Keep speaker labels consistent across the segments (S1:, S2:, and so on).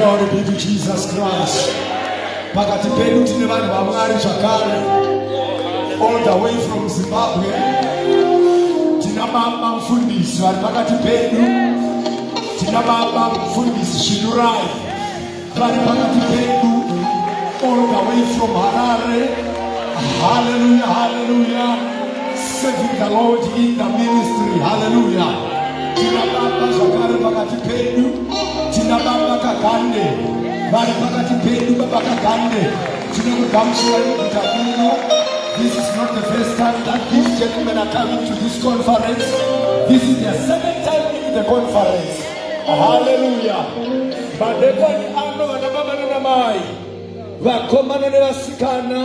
S1: Glory be to Jesus Christ. Pakati pedu tine vanhu vaMwari zvakare. All the way from Zimbabwe. Tina mama mfundisi vari pakati pedu. Tina baba mfundisi Shinurai vari pakati pedu. All the way from Harare. Hallelujah, hallelujah. Serving the Lord in the ministry. Hallelujah. Tina baba zvakare pakati pedu. Tina baba Kagande vari pakati pedu. Baba Kagande tinokugamuchira muguta muno. This is not the first time that these gentlemen are coming to this conference. This is their second time in the conference. Hallelujah. Madekwani ano vana baba nana mai, vakomana nevasikana,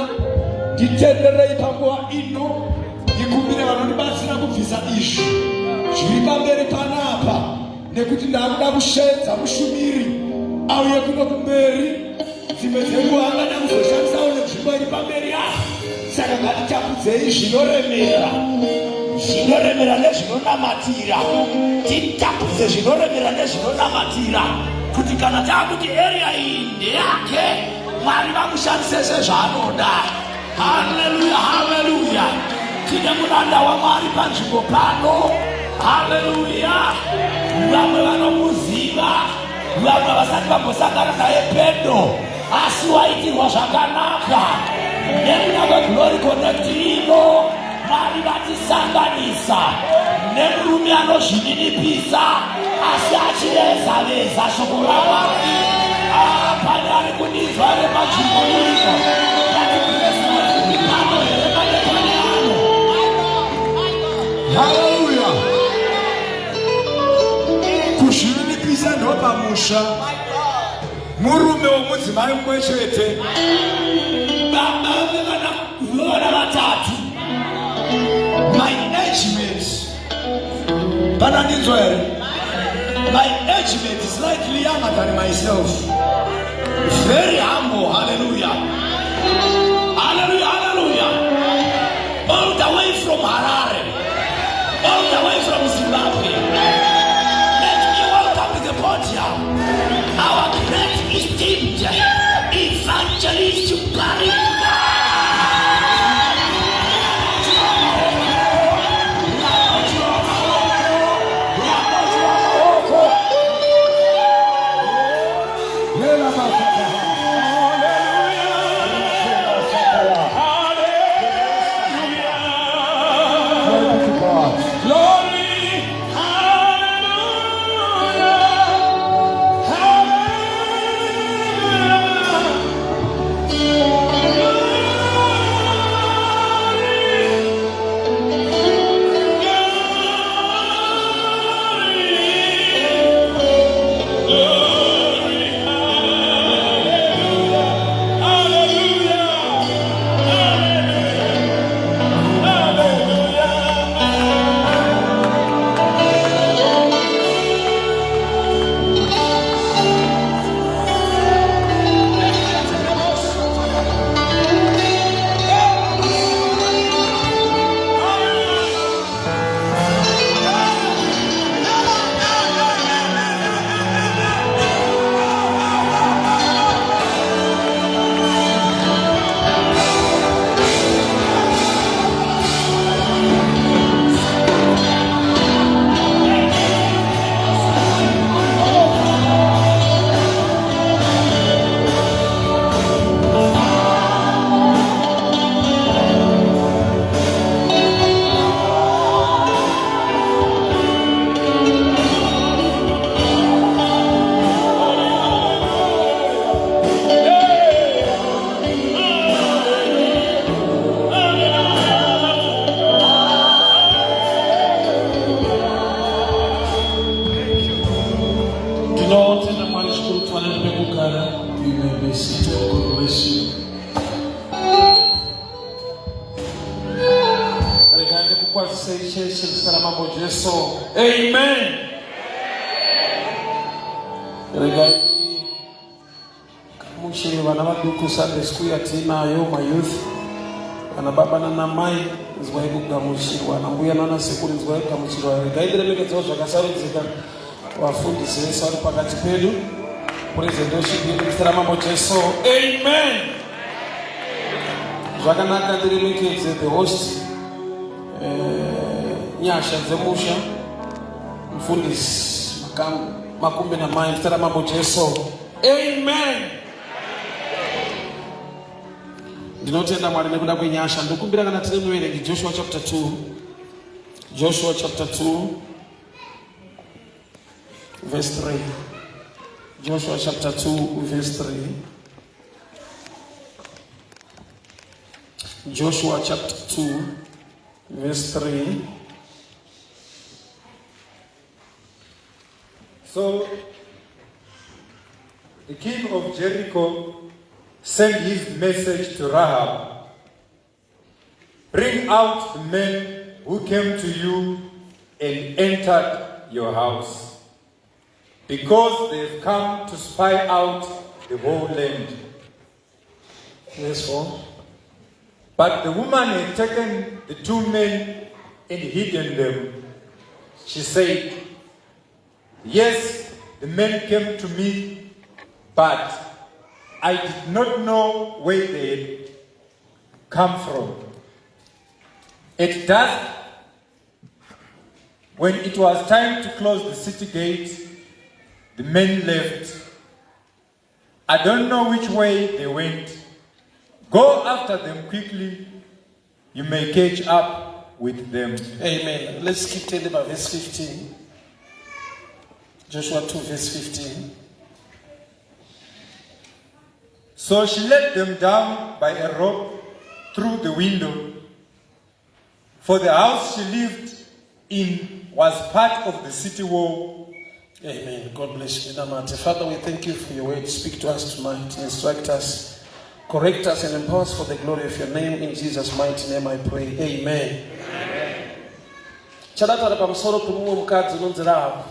S1: nditenderei panguva ino ndikumbire vanondibatsira kubvisa izvi zviri pamberi panapa, nekuti ndakuda kusheedza mushumiri auye kuno kumberi. Dzimwe dzenguva angada kuzoshandisawo nenzvimbo iri pamberi apa, saka ngatitapudzei zvinoremera, zvinoremera nezvinonamatira. Titapudze zvinoremera nezvinonamatira kuti kana taakuti area iyi ndeyake, Mwari vamushandise sezvaanoda. Haleluya, haleluya! Tine muranda waMwari panzvimbo pano. Haleluya! Vamwe vanomuziva, vamwe vasati vambosangana naye pedo, asi waitirwa zvakanaka nekuda kweGlory Connect ino. Mwari vatisanganisa nemurume anozvininipisa asi achiveza veza shoko raMwari. Ah, pane ari kundinzwa here panzvimbo ino? Pano here pane pane ano? Haleluya! Kuzvininipisa ndopamusha. Murume womudzimai mumwe chete, baba vevana vevana vatatu. My age mate, panandinzwa here? My age mate is slightly younger than myself, very humble. Hallelujah, hallelujah, hallelujah. All the way from Harare, all the way from Zimbabwe, let me welcome to the podium our great esteemed Evangelist Barika. Glory to God.
S2: Glory, hallelujah, hallelujah. Glory, hallelujah, hallelujah. Ndinotenda Mwari zvikuru kufanira pekugara. You may be seated. God bless you. Regai ndikukwazisei chechi muzita raMambo Jesu. Amen. Regai kamuchiri vana vaduku Sunday school yatiinayo mayouth, vana baba nana mai, nzwai kugamuchirwa, nambuya nana sekuru, nzwai kugamuchirwa. Regai ndiremekedzewo zvakasarudzika vafundisi vese vari pakati pedu. Praise and worship yedu muzita ramambo Jesu. Amen. Zvakanaka ndiremekedze the host nyasha dzemusha mufundisi Makumbe namai muzita ramambo Jesu. Amen. Ndinotenda Mwari nekuda kwenyasha. Ndokumbira kana tine muverengi Joshua chapter 2. Joshua chapter 2 verse 3. Joshua chapter 2 verse 3. Joshua chapter 2 verse 3.
S3: So the king of Jericho sent his message to Rahab. Bring out the men who came to you and entered your house, because they've come to spy out the whole land.
S2: Verse 4.
S3: But the woman had taken the two men and hidden them. She said, Yes, the men came to me, but I did not know where they had come from. At dusk, when it was time to close the city gate, the men left. I don't know which way they went. Go after them quickly. You may catch up with them.
S2: Amen. Let's keep telling about verse 15. Joshua 2 verse 15.
S3: So she let them down by a rope through the window. For the house she lived in was part of the city wall.
S2: Amen. God bless you. Namate. Father, we thank you for your word. Speak to us tonight, instruct us, correct us, and empower us for the glory of your name. In Jesus' mighty name I pray. Amen. Chadataura pamusoro pemumwe mukadzi unonzi Rahabu,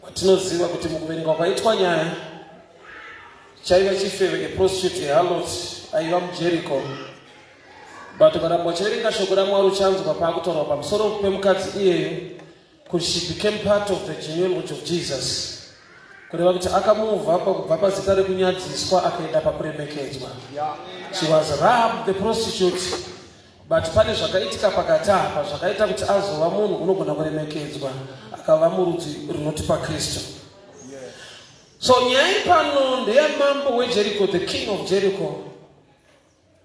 S2: watinoziva kuti mukuverengwa kwaitwa nyaya chaiva chifeve, a prostitute, a harlot aiva muJericho. But ukaramba uchiverenga shoko raMwari, uchanzwa paakutaurwa pamusoro pemukadzi iyeyo kuti she became part of the genealogy of Jesus, kureva kuti akamuvha kubva pazita rekunyadziswa akaenda pakuremekedzwa. She was Rahab the prostitute, but pane zvakaitika pakati apa zvakaita kuti azova munhu unogona kuremekedzwa, akava murudzi runotipa Kristu. So nyaya pano ndeyamambo weJericho, the king of Jericho,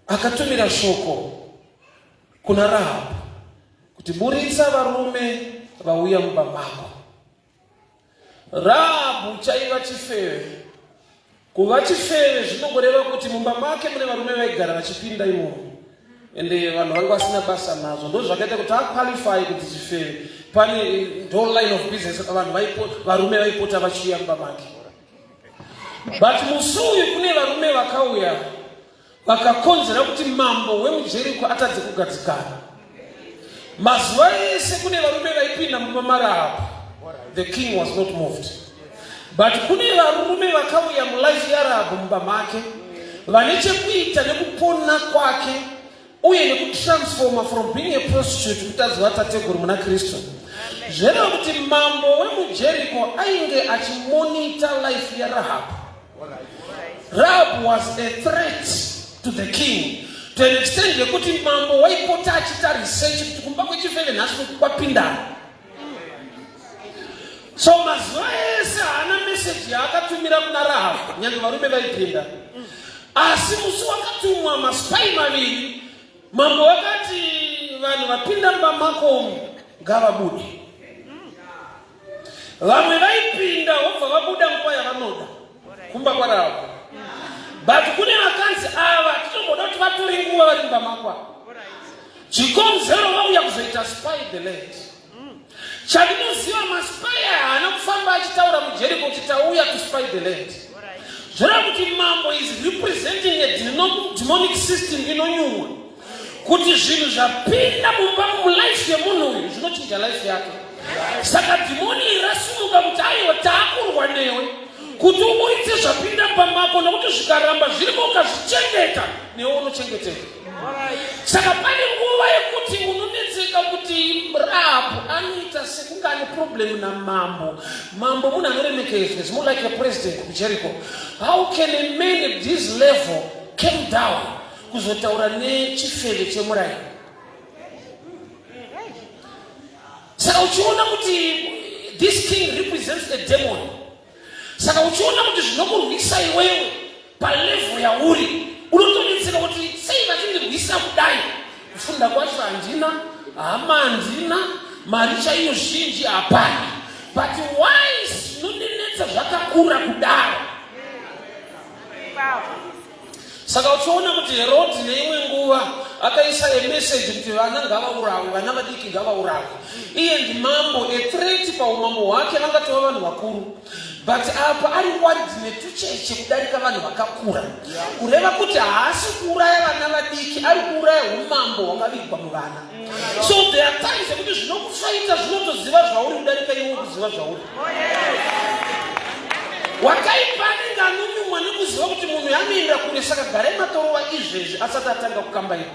S2: akatumira shoko kuna Rahabu kuti buritsa varume vauya mumba mako. Rahabu chaiva chifeve. Kuva chifeve zvinongoreva kuti mumba make mune varume vaigara vachipinda imomo, ende vanhu vanga vasina basa nazvo. Ndo zvakaita kuti aqualify kuti chifeve. Pane ndo line of business, vanhu varume vaipota vachiuya mumba make. But musi uyu kune varume vakauya vakakonzera kuti mambo wemuJeriko atadze kugadzikana. Mazuva ese kune varume vaipinda mumba maRahabu, the king was not moved. But kune varume vakauya mulife yaRahabhu, mumba make, vane chekuita nekupona kwake uye nekutransforma from being a prostitute kuti azova tateguru muna Kristu. Zvoreva kuti mambo wemuJericho ainge achimonita life yaRahabhu. Rahab was a threat to the king to an extent yekuti mambo waipota achiita research kuti kumba kwechifeve nhasi kwapindana. So mazuva ese haana meseji yaakatumira kuna Rahab, nyange varume vaipinda. Asi musi wakatumwa maspies maviri, mambo wakati vanhu vapinda mumba mako ngavabude. Vamwe vaipinda vobva vabuda nguva yavanoda kumba kwaRahabhu, but kune vakanzi ava titomboda kuti vatore nguva vari mumba makwa. Chikonzero vauya kuzoita spy the land. Chandinoziva, maspies aya haana kufamba achitaura muJericho kuti tauya to spy the land. Zvoreva kuti mambo is representing a demonic system inonyumwa kuti zvinhu zvapinda mumba, mulife yemunhu uyu, zvinochinja life yake. Saka dhimoni iri rasimuka kuti aiwa, taakurwa newe kuti uburitse zvapinda mumba mako, nokuti zvikaramba zvirimo ukazvichengeta, newe unochengeteka. Saka pane nguva yekuti unonetseka kuti Rahabu anoita sekunge ane problem namambo. Mambo munhu anoremekedzwa, is more like a president kuJericho. How can a man at this level came down kuzotaura nechifeve chemurayiro? Saka uchiona kuti this king represents a demon. Saka uchiona kuti zvinokurwisa iwewe palevel yauri unotonetseka kuti sei vachindirwisa kudai kufunda kwacho handina hama handina mari chaiyo zhinji hapana but why zvinondinetsa zvakakura kudaro saka uchiona kuti herodhi neimwe nguva akaisa emeseji kuti vana ngavaurawe vana vadiki ngavaurawe iye ndimambo ethreat paumambo hwake vangatova vanhu vakuru but apa ari worried netucheche kudarika vanhu vakakura kureva kuti haasi kuuraya vana vadiki ari kuuraya umambo hwakavigwa muvana so there are times ekuti zvinokufaita zvinotoziva zvauri kudarika iwe kuziva zvauri wakaipa anenge anonyumwa nekuziva kuti munhu yanoenda kure saka garai matorova izvezvi asati atanga kukambaira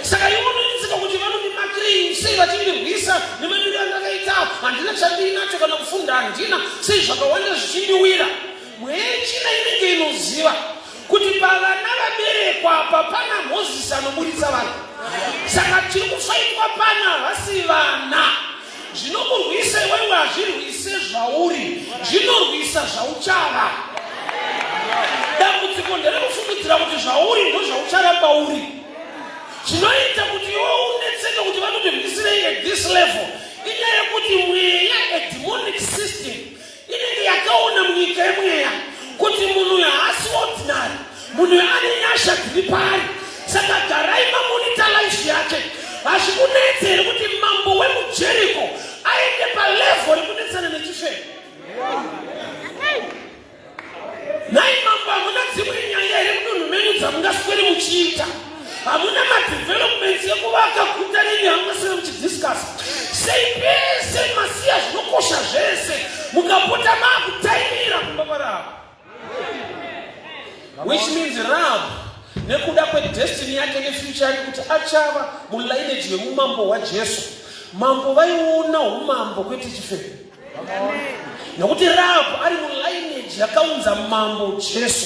S2: saka iwe unonetseka kuti vanondimakirei sei vachindirwisa nemadiro andakaita handina chandiinacho kana kufunda handina sei zvakawanda zvichindiwira mweya yechina inenge inoziva kuti pavana vaberekwa apa pana mozisi anoburitsa vanhu saka tiri kufaitwa pana havasi vana zvinokurwisa iwewe hazvirwise zvauri zvinorwisa zvauchava dambudziko nderekufungidzira kuti zvauri ndozvaucharamba uri chinoita kuti iwe unetseke kuti vanotirwisirei at this level inyaya yekuti mweya a demonic system inenge yakaona munyika yemweya kuti munhu uyo haasi ordinary munhu uyo ane nyasha dziri paari saka garai mamonita life yake hazvikunetse here kuti mambo wemujeriko aende palevho rekunetsana nechifemo Nhai mambo hamuna dzimwe nyaya here mudunhu menyu dzamungaswere muchiita? Hamuna madevelopments ekuvaka guta renyu hamungaswere muchidiscuss. Sei pese masiya zvinokosha zvese mukapota maakutaimira kumba kwaRahab. Which means Rahab nekuda kwedestiny yake nefuture yake kuti achava mulineage yemumambo hwaJesu. Mambo vaiona umambo kwete chifeve. Nokuti Rahabhu ari mulineage yakaunza mambo Jesu.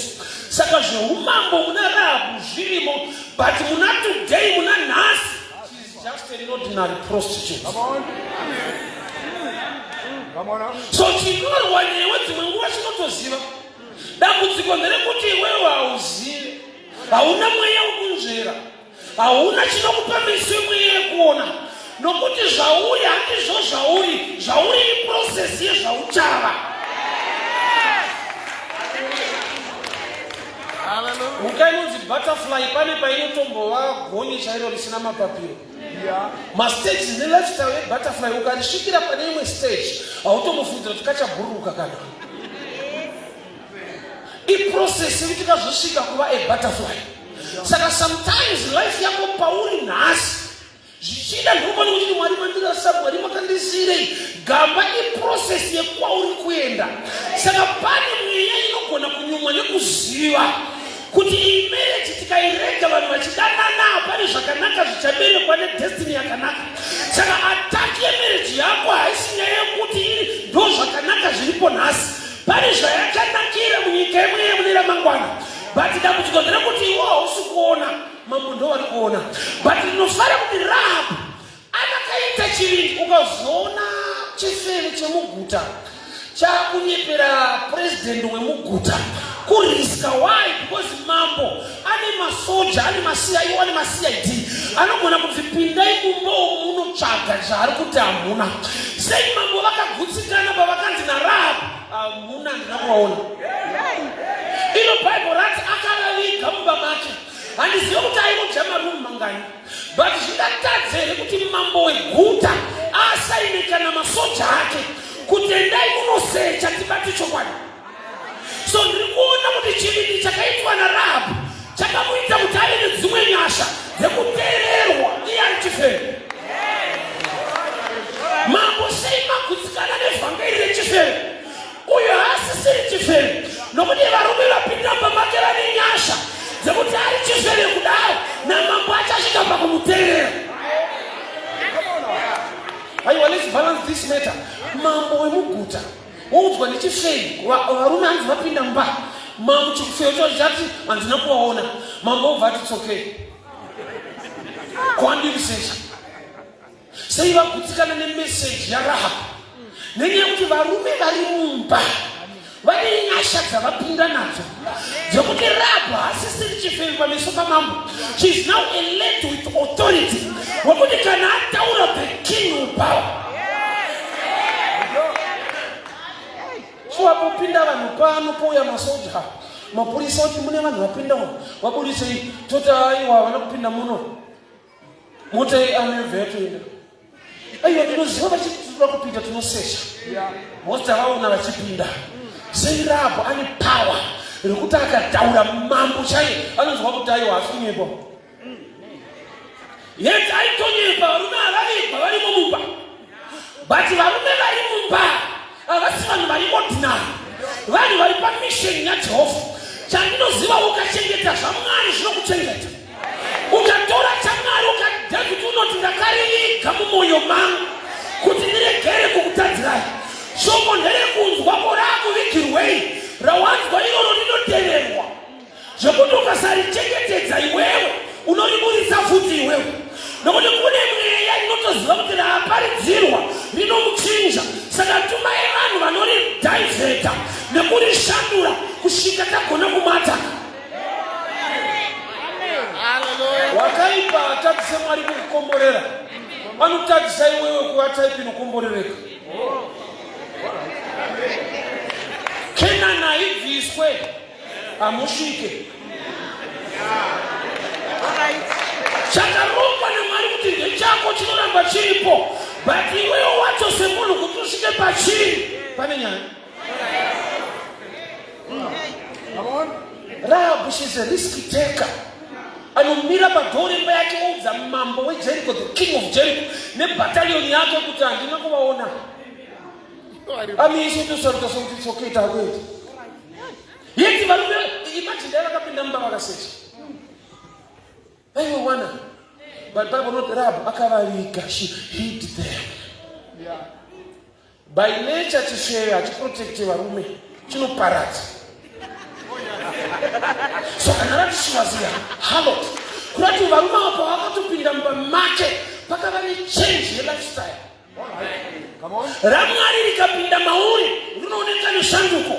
S2: Saka zveumambo muna Rahabhu zvirimo, but muna today, muna nhasi, she is just an ordinary prostitute. So chinorwa newe dzimwe nguva chinotoziva. Dambudziko nderekuti iwewe hauzive, hauna mweya wekunzvera. Hauna chinokupa meso emweya yekuona nokuti zvauri handizvo zvauri, zvauri iprocess yezvauchava. Mhuka inonzi butterfly pane painotombova gonye chairo risina mapapiro. Mastages nelifestyle yebutterfly ukarisvikira pane imwe stage hautombofungidzira kuti kachabhururuka kana iprocess yekuti kazosvika kuva a butterfly saka sometimes life yako pauri nhasi zvichida ndinokona kuti mwari mandirasa mwari makandisiirei gamba iprocess yekwauri kuenda saka pane mweya inogona kunyumwa nekuziva kuti iyi marriage tikairega vanhu vachidanana pane zvakanaka zvichaberekwa nedestiny yakanaka saka ataki yemarriage yako haisi nyaya yekuti iri ndo zvakanaka zviripo nhasi Pane zvayakanakira munyika yemweya mune ramangwana, but dambudziko nderekuti iwo hausi kuona, mambo ndo vari kuona. But ndinofara kuti Rahabu anakaita chivindi. Ukazoona chifeve chemuguta chakunyepera president wemuguta kuriska. Why? Because mambo ane masoja, ane maCIO, ane maCID, anogona kuti pindai mumba umu munotsvaga zvaari kuti hamuna. Sei mambo vakagutsikana pavakanzi naRahabu hamuna, handina kuvaona. Iro Bible rati akavaviga mumba make. Handizive kuti airoja marumu mangani, but zvingatadze here kuti mambo weguta asaine kana masoja ake kuti endai munosecha tibate chokwadi. So ndiri kuona kuti chivindi chakaitwa naRahabu chakamuita kuti ave nedzimwe nyasha dzekuteererwa iye ari chifeve. Mambo sei magutsikana nevhangeri rechifeve? Uyu haasisiri chifeve nokuti varume vapinda mumba make vane nyasha dzekuti ari chifeve kudaro namambo. kumuteerera. Aiwa, let's balance this matter. Mambo wemuguta woudzwa nechifei, varume hanzi vapinda mumba. Mambo chifeyo chacho chati handina kuvaona. Mambo obva ati tsokei. Kwandiri secha. Sei vagutsikana nemeseji yaRahabhi? Nenyaya yekuti varume vari mumba vane nyasha dzavapinda nadzo dzekuti Rahabhi haasisiri chifevi pameso pamambo. She is now a lady with authority, wekuti kana ataura, the king will bow. So apopinda vanhu pano, pouya masoja, mapurisa, kuti mune vanhu vapinda umu, vabudisei. Toti aiwa, havana kupinda muno. Mota yeamevha yatoenda. Aiwa, ndinoziva vachititoda kupinda, tinosesha most avaona vachipinda. Sei Rahabho ane power rekuti akataura, mambo chaiye anonzwa kuti aiwa, hasi kunyepa? Yet aitonyepa. Varume havavigwa varimo mumba, but varume vari mumba havasi vanhu vari ordinary, vanhu vari pamisheni yaJehovha. Chandinoziva, ukachengeta zvaMwari, zvinokuchengeta. Ukatora chaMwari, ukaDhavhidi unoti, "Ndakariviga mumwoyo mangu kuti ndiregere kukutadzirai." Shoko nderekunzwa, ko raakuvigirwei? Rawanzwa iroro rinoteverwa, zvekuti ukasarichengetedza iwewe, unoriburitsa futi iwewe, nokuti kune mweya inotoziva kuti raaparidzirwa rinomuchinja. Saka tumai vanhu vanoridhaivheta nekurishandura kusvika tagona kumataka. Wakaipa atadzise Mwari kukukomborera, anotadzisa iwewe kuva type inokomborereka. Kenani haibviswe, hamusvike. Chakarongwa naMwari kuti ndechako chinoramba chiripo, but iwewe wacho semunhu, kuti usvike pachiri, pane nyaya. Rahab, she's a risk taker. Anomira padoor remba yake, oudza mambo weJericho, the king of Jericho, nebattalion yake kuti handina kuvaona. Amiisi tosaruta sokuti it's okay, takuita. Yet varume, imagine dai vakapinda mumba vakasecha, vaivawana. But Bible not, Rahab akavaviga. She hid them. By nature chifeve hachiprotecte varume, chinoparadza. So kana rati she was a harlot, kurati varume apo vakatopinda mumba make, pakava nechange yelifestyle. RaMwari rikapinda mauri, rinooneka neshanduko.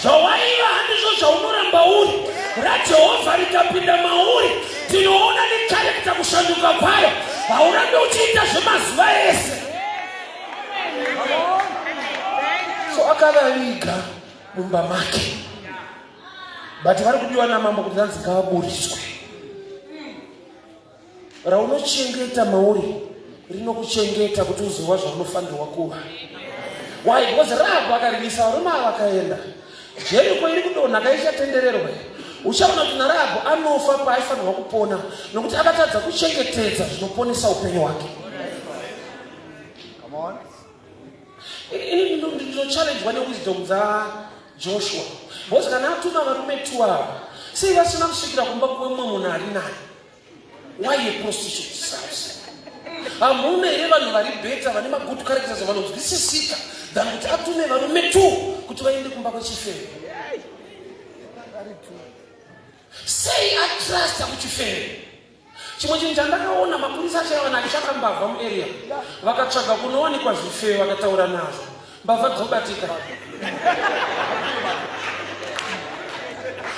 S2: Zvawaiva handizvo zvaunoramba uri. RaJehovha rikapinda mauri, tinoona necharacter kushanduka kwayo. Haurambi uchiita zvemazuva ese. So akavaviga mumba make, but vari kudiwa namambo kuti ranzi ngavaburiswe. Raunochengeta mauri rinokuchengeta kuti uzova zvaunofanirwa kuva. Why? Because Rahabhu akaririsa, varume ava vakaenda. Jeriko iri kudonha, kaichatendererwa. Uchaona kuti naRahabhu anofa paaifanirwa kupona, nokuti akatadza kuchengetedza zvinoponesa upenyu hwake. Ini ndinochallengwa newisdom dzaJoshua, because kana atuma varume two ava, sei vasina kusvikira kumba kwemumwe munhu ari naye? Why a prostitute's house? Hamuna here vanhu vari better, vane magood characters, vanonzwisisika, than kuti atume varume two kuti vaende kumba kwechifeve? Sei atrusta kuchifeve? Chimwe chinhu chandakaona, mapurisa achaiwana achitsvaka mbavha muarea, vakatsvaga kunowanikwa zvifeve, vakataura nazvo, mbavha dzobatika.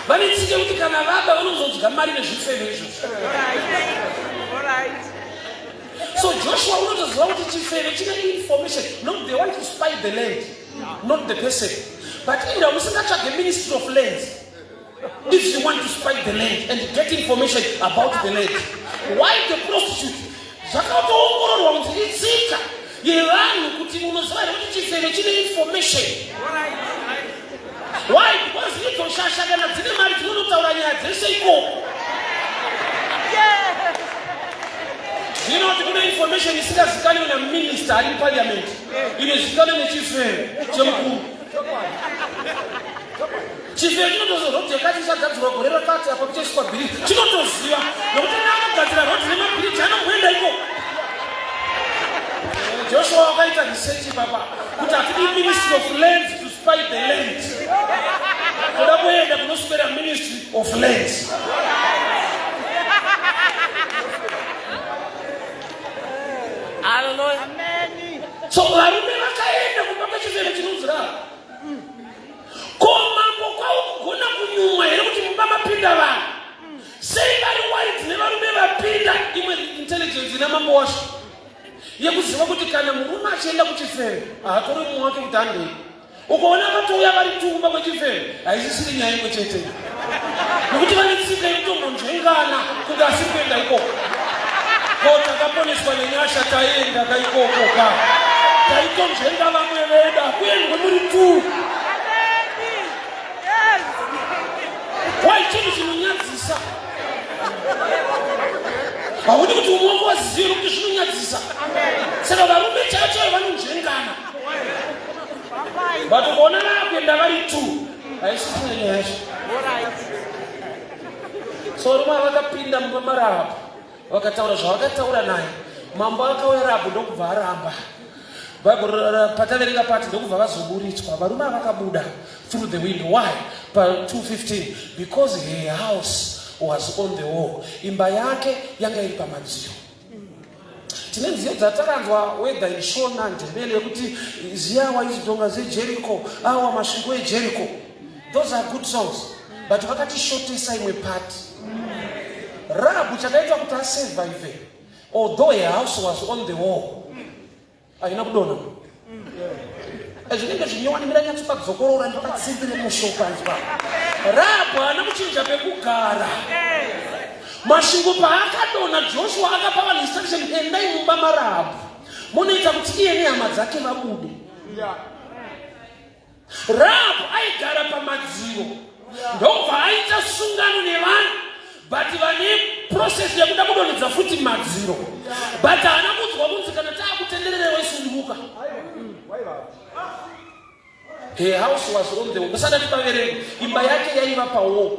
S2: Vane tsika yekuti kana vaba, vanozodya mari nezvifeve izvozvo. So Joshua unotoziva kuti chifeve chine information. Not they want to spy the land, not the person. But inda musingatsvage Ministry of Lands if you want to spy the land and get information about the land? Why the prostitute? Zvakatoongororwa kuti itsika yevanhu kuti, unoziva here kuti chifeve chine information? Why? Because idzo shasha kana dzine mari, dzinonotaura nyaya dzese ikoko. Zvinoti kune information isingazikanwi naminista ari muparliament, inozikanwa nechifeve chemukuru. Chifeve chinotoziva road yakati ichagadzirwa gore rakati, apa kuchaiswa bridge. Chinotoziva, nokuti naanogadzira road nemabridge. vakaita research ipapa kuti hatidi Ministry of Lands to spy the land. Toda kuenda kunoswera Ministry of Lands.
S4: Hallelujah.
S2: So varume vakaenda kumba kwechifeve chinonzi Rahabhi. Ko mambo kwaukugona kunyumwa here kuti mumba mapinda vanhu? Sei vari worried nevarume vapinda? Imwe intelligence ina mambo wacho yekuziva kuti kana murume achienda kuchifeve haatori mumwe wake kuti handei. Ukaona vatouya vari tumba kwechifeve haisisiri nyaya imwe chete, nekuti vane tsika yekutombonzvengana kunge asiri kuenda ikoko. Ko takaponeswa nenyasha taenda kaikoko ka taitonzvenga vamwe vedu hakuendwe muri tu. Why chinhu chinonyadzisa? Haudi kuti umwe wako wazive nokuti zvinonyadzisa. Saka varume chaivo chaivo vanonzvengana, but ukaona vakuenda vari tu haisi nyaya yacho. So varume vakapinda mumba maRahabhu vakataura zvavakataura naye. Mambo akauya Rahabhu ndokubva aramba. Bible pataverenga pati ndokubva vazoburitswa. Varume vakabuda through the window. Why? Pa 2:15, because her house was on the wall. Imba yake yanga iri pamadziro. Tine nziyo dzatakanzwa whether in Shona, Ndebele, yekuti ziyawa izidonga zeJericho, awa masvingo eJericho. Those are good songs, but vakatishotesa imwe part. Rahabhu chakaita kuti asurvive, although her house was on the wall, haina kudonha. Zvinenge zvinyowani mira nyatsopadzokorora ndipatsimbire musho panzwa. Rahabhu haana kuchinja pekugara. Masvingo paakadonha, Joshua akapa vanhu instruction: endai mumba maRahabhu munoita kuti iye nehama dzake vabude. Rahabhu aigara pamadziro, ndobva aita sungano nevanhu, but vane process yekuda kudonhedza futi madziro, but haana kunzwa kunzi kana taakutenderere waisununguka. Her house was on the wall. Musada tipaverenga. Imba yake yaiva pawall.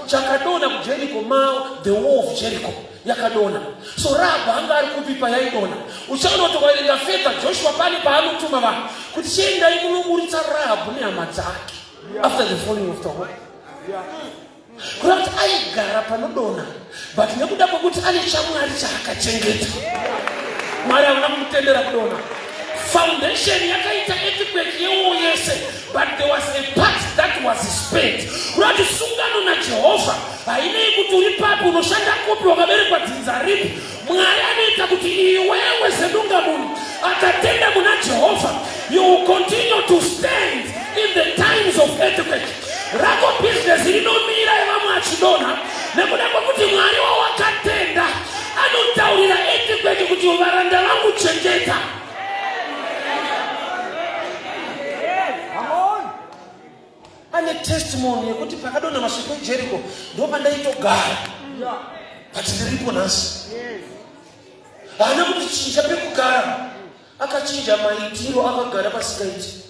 S2: Chakadonha kuJericho mao the wall of Jericho yakadonha. So Rahabhu anga ari kupi payaidonha? Uchaona kuti ukaverenga further, Joshua pane paanotuma vanhu kuti chiendai munoburitsa Rahabhu nehama dzake after the falling of the wall. Kureva kuti aigara panodonha, but nekuda kwekuti ane chamwari chaakachengeta, Mwari havana kumutendera kudonha. Foundation yakaita earthquake yewall yese, but there was a part that was spared. Kureva kuti sungano naJehovha hainei kuti uri papi, unoshanda kupi, wakaberekwa dzinza ripi. Mwari anoita kuti iwewe sedunga munhu akatenda muna Jehovha, you will continue to stand in the times of earthquake. Rako bhizinesi rinomira evamwe achidonha nekuda kwekuti Mwari wawakatenda anotaurira earthquake kuti varanda vangu chengeta. Ane testimony yekuti pakadonha masvingo eJericho ndo pandaitogara, but ndiripo nhasi. Haana kuti chinja pekugara, akachinja maitiro, akagara pasingaiti.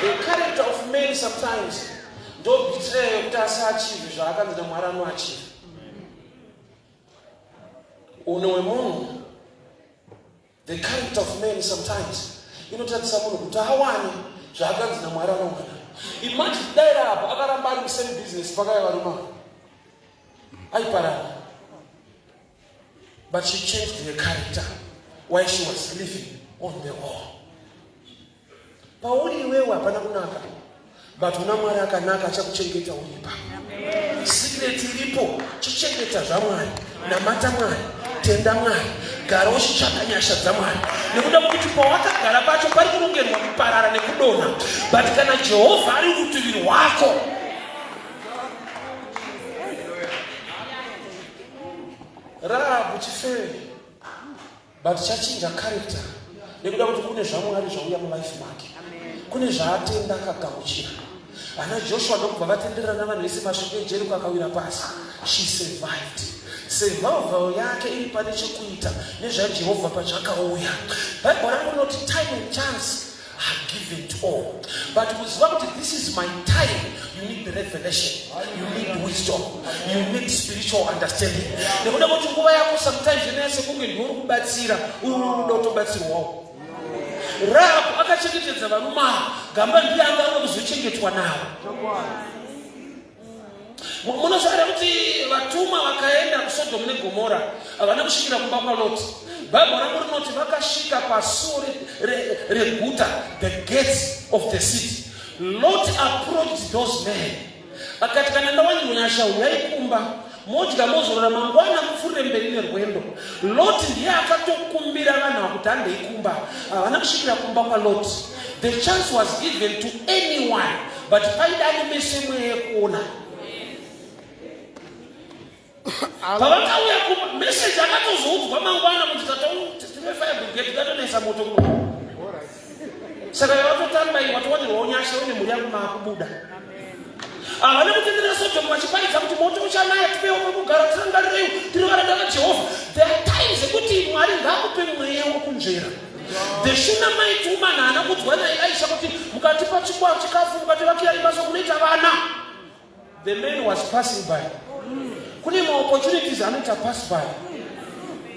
S2: The character of man sometimes ndo betrayal yekuti asaachieve zvaakanzi naMwari anoachieve. Unhu hwemunhu, the character of man sometimes inotadzisa munhu kuti awane zvaakanzi naMwari anowana. Imagine dai Rahabhu akaramba ari musame business pakaya varume aiparara, but she changed her character while she was living on the wall. Pauri iwewe hapana kunaka, but una Mwari akanaka achakuchengeta uripa. Secret iripo, chichengeta zvaMwari, namata Mwari, tenda Mwari, gara uchitsvaka nyasha dzaMwari, nekuda kwekuti pawakagara pacho pari kurongerwa kuparara nekudonha, but kana Jehovha ari rutivi rwako. Rahabhu chifeve, but chachinja character nekuda kuti kune zvaMwari zvauya mulife make, kune zvaatenda akagamuchira. Vana Joshua ndokubva vatenderera navanhu vese, masvingo eJeriko akawira pasi. She survived. Survival yake iri pane chekuita nezvaJehovha pazvakauya. Bhaibheri rangu rinoti time and chance. are given to all. But kuziva kuti this is my time, you need the revelation, you need wisdom, you need spiritual understanding. Nekuda kuti nguva yako sometimes inaya sekunge ndiwe uri kubatsira, uri unoda kutobatsirwawo. Rahabu akachengetedza varume ava, gamba ndiye anga ari kuzochengetwa navo. Munoziva kuti vatumwa vakaenda kuSodhomu neGomora havana kusvikira kumba kwaLoti. Bhaibheri rangu rinoti vakasvika pasuo reguta, the gates of the city. Lot approached those men akati, kana ndawanirwa nyasha, uyai kumba modya mozorora, mangwana mupfuurire mberi nerwendo. Lot ndiye akatokumbira vanhu ava kuti handei kumba. Havana kusvikira kumba kwaLot. The chance was given to anyone, but paida ane meso emweya yekuona. Pavakauya kumba, meseji akatozoudzwa mangwana kuti tine fire brigade tatonesa moto kuno. Saka yavatotamba iyi, watowanirwawo nyasha une mhuri yako maakubuda. Havana kutendera Sodhomu vachiparidza kuti moto uchanaya, tipewo pekugara, tirangarirei, tiri varanda vaJehovha. There are times ekuti Mwari ngaakupe mweya wokunzvera. The Shunammite woman haana kuudzwa naElisha kuti mukatipa chikwa chikafu, mukativakira imba sokunoita vana. The man was passing by. Kune maopportunities anoita pass by.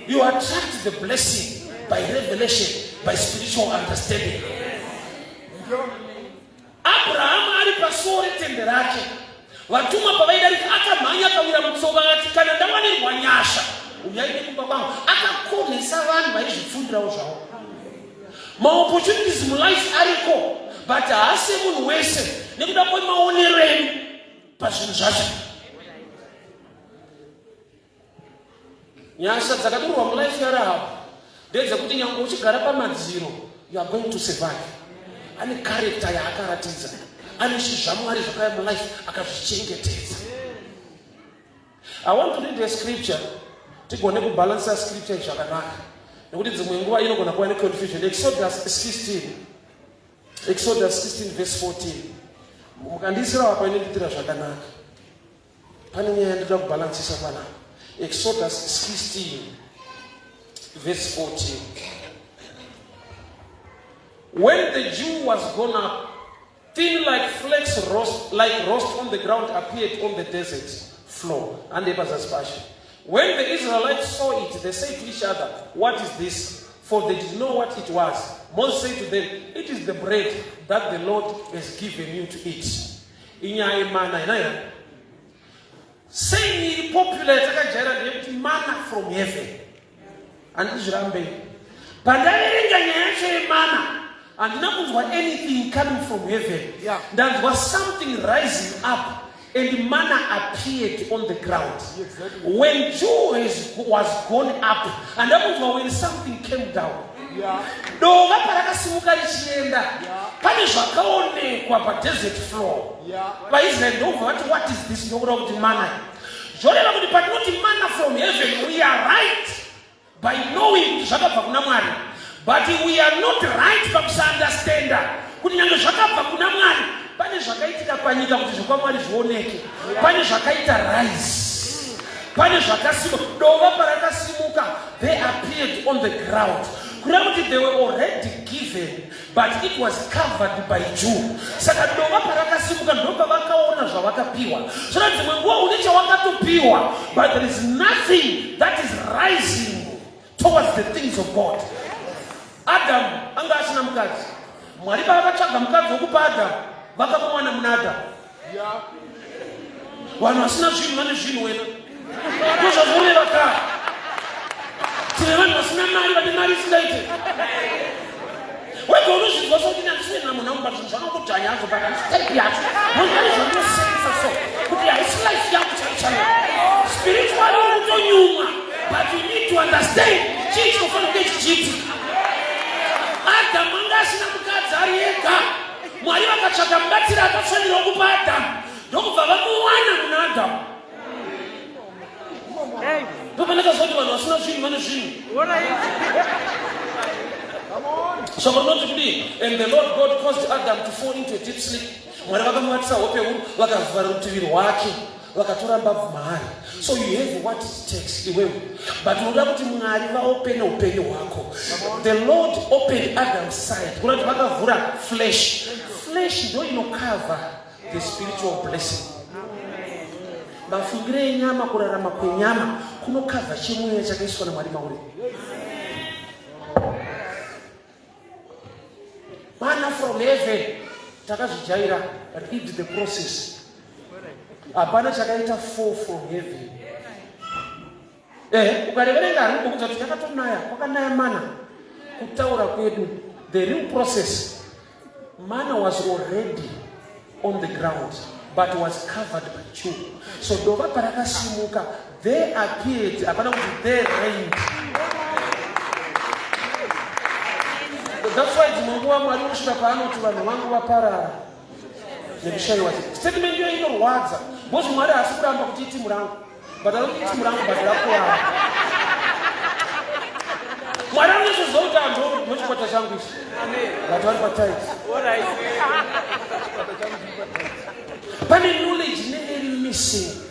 S2: You attract the blessing by revelation, by spiritual understanding. Abrahamu ari pasuo retende rake, vatumwa pavaidarika, akamhanya akawira mutsoka akati, kana ndawanirwa nyasha, uyai nekumba kwangu. Akakonhesa vanhu vaizvipfuurirawo zvavo. Maopportunities mulife ariko, but haasi munhu wese nekuda kwemaonero edu pazvinhu zvacho. Nyasha dzakadurwa mulife yaRahabu ndedzekuti nyange uchigara pamadziro, you are going to survive. Ane character yaakaratidza, ane zvamwari zvakauya mulife akazvichengetedza. I want to read a scripture tigone kubhalansa scripture zvakanaka, nekuti dzimwe nguva inogona kuva neconfusion. Exodus 16, Exodus 16 verse 14. Mukandiisira apa inonditira zvakanaka. Pane nyaya yandoda kubhalansisa panapa. Exodus 16 verse 14. When the dew was gone up, thin like flakes roast, like roast on the ground appeared on the desert floor. And pacho. When the Israelites saw it, they said to each other, "What is this?" For they didn't know what it was. Moses said to them, "It is the bread that the Lord has given you to eat." Inyaya yemana inaya. Saying iri popular yatakajaira ndeyekuti mana from heaven. Handizvirambei. Pandaverenga nyaya yacho yemana, handina kunzwa anything coming from heaven. Ndanzwa something rising up and manna appeared on the ground. When dew was gone up, handakunzwa when something came down. Dova parakasimuka richienda, pane zvakaonekwa padesert floor. VaIsraeri ndobva vati, "What is this?" Ndokuda kuti mana. Zvoreva kuti patinoti mana from heaven, we are right by knowing kuti zvakabva kuna Mwari, but we are not right pakusaunderstanda kuti nyange zvakabva kuna Mwari, pane zvakaitika panyika kuti zvekwamwari zvioneke. Pane zvakaita rise, pane zvakasimuka. Dova parakasimuka, they appeared on the ground, kureva kuti they were already given, but it was covered by dew. Saka dova parakasimuka, ndopavakaona zvavakapiwa. Saka dzimwe nguva une chawakatopiwa, but there is nothing that is rising towards the things of God. Adamu anga asina mukadzi. Mwari pavakatsvaga mukadzi wokupa Adamu, vakamuwana muna Adamu. Vanhu vasina zvinhu vane zvinhu wena. Ndozvazvoreva kare. Tine vanhu vasina mari vane mari isingaite. Wega unozvinzwa sokuti nandiswedera munhu angu, but zvinhu zvakangodzvanya hazvo, but handisi type yacho. Munhu zvandinosensa so kuti haisi life yangu chaiyo chaiyo. Spiritually uri kutonyumwa, but you need to understand chii chinofanira kunge chichiitika. Adamu anga asina mukadzi, ari ega. Mwari vakatsvaka mubatsiri akafanira kupa Adamu, ndokubva vamuwana muna Adamu. Ndopanakaziva kuti vanhu vasina zvinhu vane zvinhu. Shoko rinoti kudii? And the Lord God caused Adam to fall into a deep sleep. Mwari vakamuvatisa hope huru, vakavhara rutivi rwake. vakatora mbabvu maari. So you have what it takes iwewe, but unoda kuti Mwari vaopene upenyu hwako. The Lord opened Adam's side, kuna kuti vakavhura flesh. Flesh ndo inocover the spiritual blessing. Mafungiro enyama, kurarama kwenyama kunokavha chemweya chakaiswa naMwari mauri. Mana from heaven takazvijaira. Read the process. Hapana chakaita fall from heaven. Eh, ukareverenga hari kukuudza kuti yakatonaya, kwakanaya mana. Kutaura kwedu, the real process, mana was already on the ground but was covered by dew. So dova parakasimuka, there appeared, hapana kuti there rained. That's why dzimwe nguva Mwari unosvika paanoti vanhu vangu vaparara nekushayiwa. Statement iyo inorwadza because Mwari haasi kuramba kuti itimu rangu, but anoti itimu rangu but rakurara. Mwari anozoziva kuti anhu ndochikwata changu ichi, but vari patight. Pane knowledge inenge iri missing.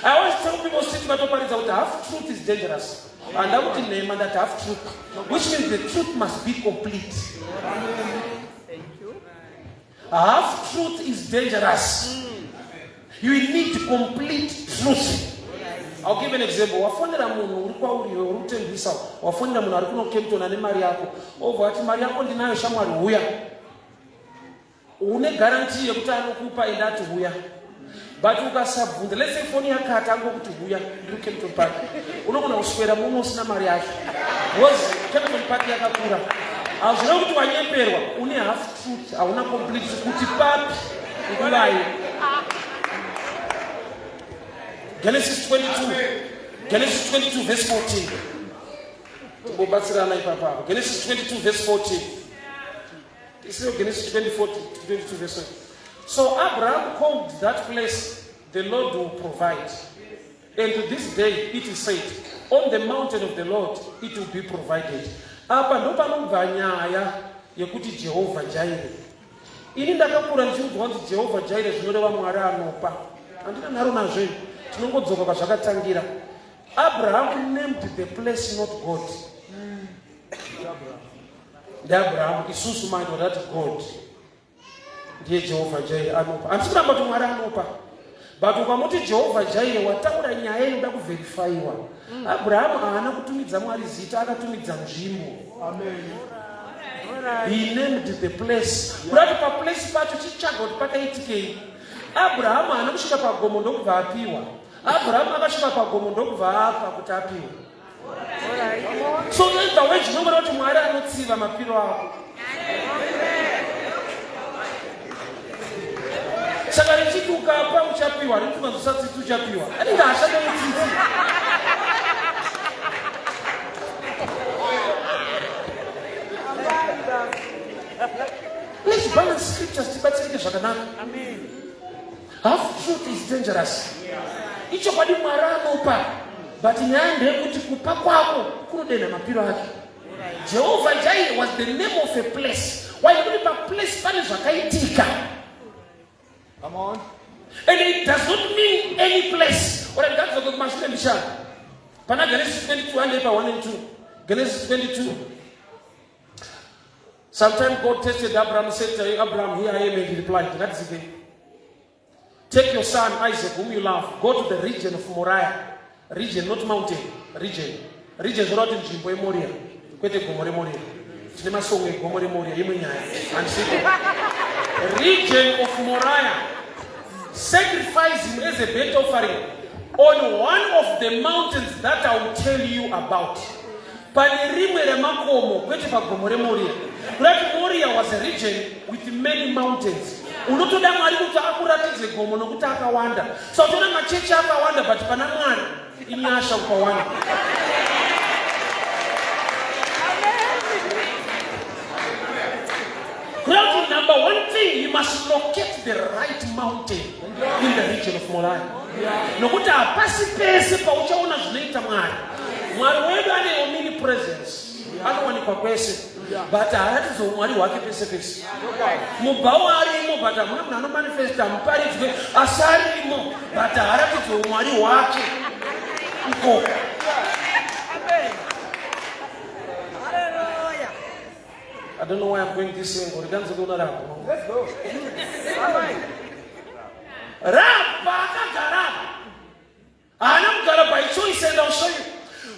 S2: I always tell people, siti vatoparidza kuti half truth is dangerous. Handa kuti nhema, ndati half truth, which means the truth must be complete. Half truth is dangerous. You need complete truth. I'll give an example. Wafonera munhu uri kwauri iwe uri kutengesa, wafonera munhu ari kuno Kempton ane mari yako, obva wati, "Mari yako ndinayo shamwari, huya." Une guarantee yekuti anokupa ende ati huya, but ukasabvunza, let's say foni yakata, angokuti huya, ndiri Kempton Park, unogona kuswera muno usina mari yacho because Kempton Park yakakura. Hazvireva kuti wanyeperwa, une half truth, hauna complete truth kuti papi, nguvai. Genesis 22, Genesis 22 verse 14. Timbobatsirana ipapapo. Genesis 22 verse 14. Isiyo Genesis 24, 22 verse 14. So Abraham called that place, "The Lord will provide." And to this day it is said, "On the mountain of the Lord it will be provided." Apa ndo panobva nyaya yekuti Jehovha Jireh. Ini ndakakura ndichiudzwa kunzi Jehovha Jireh zvinoreva Mwari anopa. Handina nharo nazvo ini, tinongodzoka kwazvakatangira. Abraham named the place, not God. NdeAbraham. Isusu manje watati God ndiye Jehovha Jireh, anopa. Handisi kuramba kuti Mwari anopa, but ukamuti Jehovha Jireh, wataura nyaya inoda kuverifyiwa. Abrahamu haana kutumidza Mwari zita, akatumidza nzvimbo. He named the place, kuda kuti paplace pacho chitsvaga kuti pakaitikei. Abrahamu haana kusvika pagomo ndokubva apiwa. Abrahamu akasvika pagomo ndokubva apa kuti apiwe. So either way zvinongora kuti Mwari anotsiva mapiro ako. Saka richiti ukapa uchapiwa, riti ukanzosatsitsi uchapiwa, anenge ashanda netsitsi. Let's balance scriptures, tibatsirike zvakanaka. Half truth is dangerous. Ichokwadi Mwari anopa, but nyaya ndeyekuti kupa kwako kunodenha mapiro ake. Jehovha Jireh was the name of a place. Why? Nekuti paplace pane zvakaitika.
S3: Come on.
S2: And it does not mean any place. Ora ndadzoke kumashure mishana pana Genesis 22, handei pa 1 and 2. Genesis 22. Sometime God tested Abraham, said to Abraham, "Here I am," and he replied, ngatidzike, "Take your son Isaac, whom you love, go to the region of Moriah." Region, not mountain. Region. Region zvoreva kuti nzvimbo yeMoria, kwete gomo reMoria. Tine masongo egomo reMoria, imwe nyaya. Handisiko. Region of Moriah. "Sacrifice him as a burnt offering on one of the mountains that I will tell you about." Pane rimwe remakomo, kwete pagomo reMoria. Kurati Moria was a region with many mountains. Unotoda Mwari kuti akuratidze gomo nokuti akawanda. So utoona machechi akawanda, but pana Mwari inyasha ukawanda. Kurati number one thing, you must locate the right mountain in the region of Moriah. Nokuti hapasi pese pauchaona zvinoita Mwari. Mwari wedu ane omnipresence, anowanikwa kwese. But haaratidze umwari hwake pese pese. Mubhawa arimo but hamuna munhu anomanifesta muparidzwe asi arimo but haaratidze umwari hwake ikoko. I don't know why I'm going this angle. Rikanzi kuona Rahabhi.
S4: Let's go.
S2: Rahabhi paakagara haana kugara by choice and I'll show you.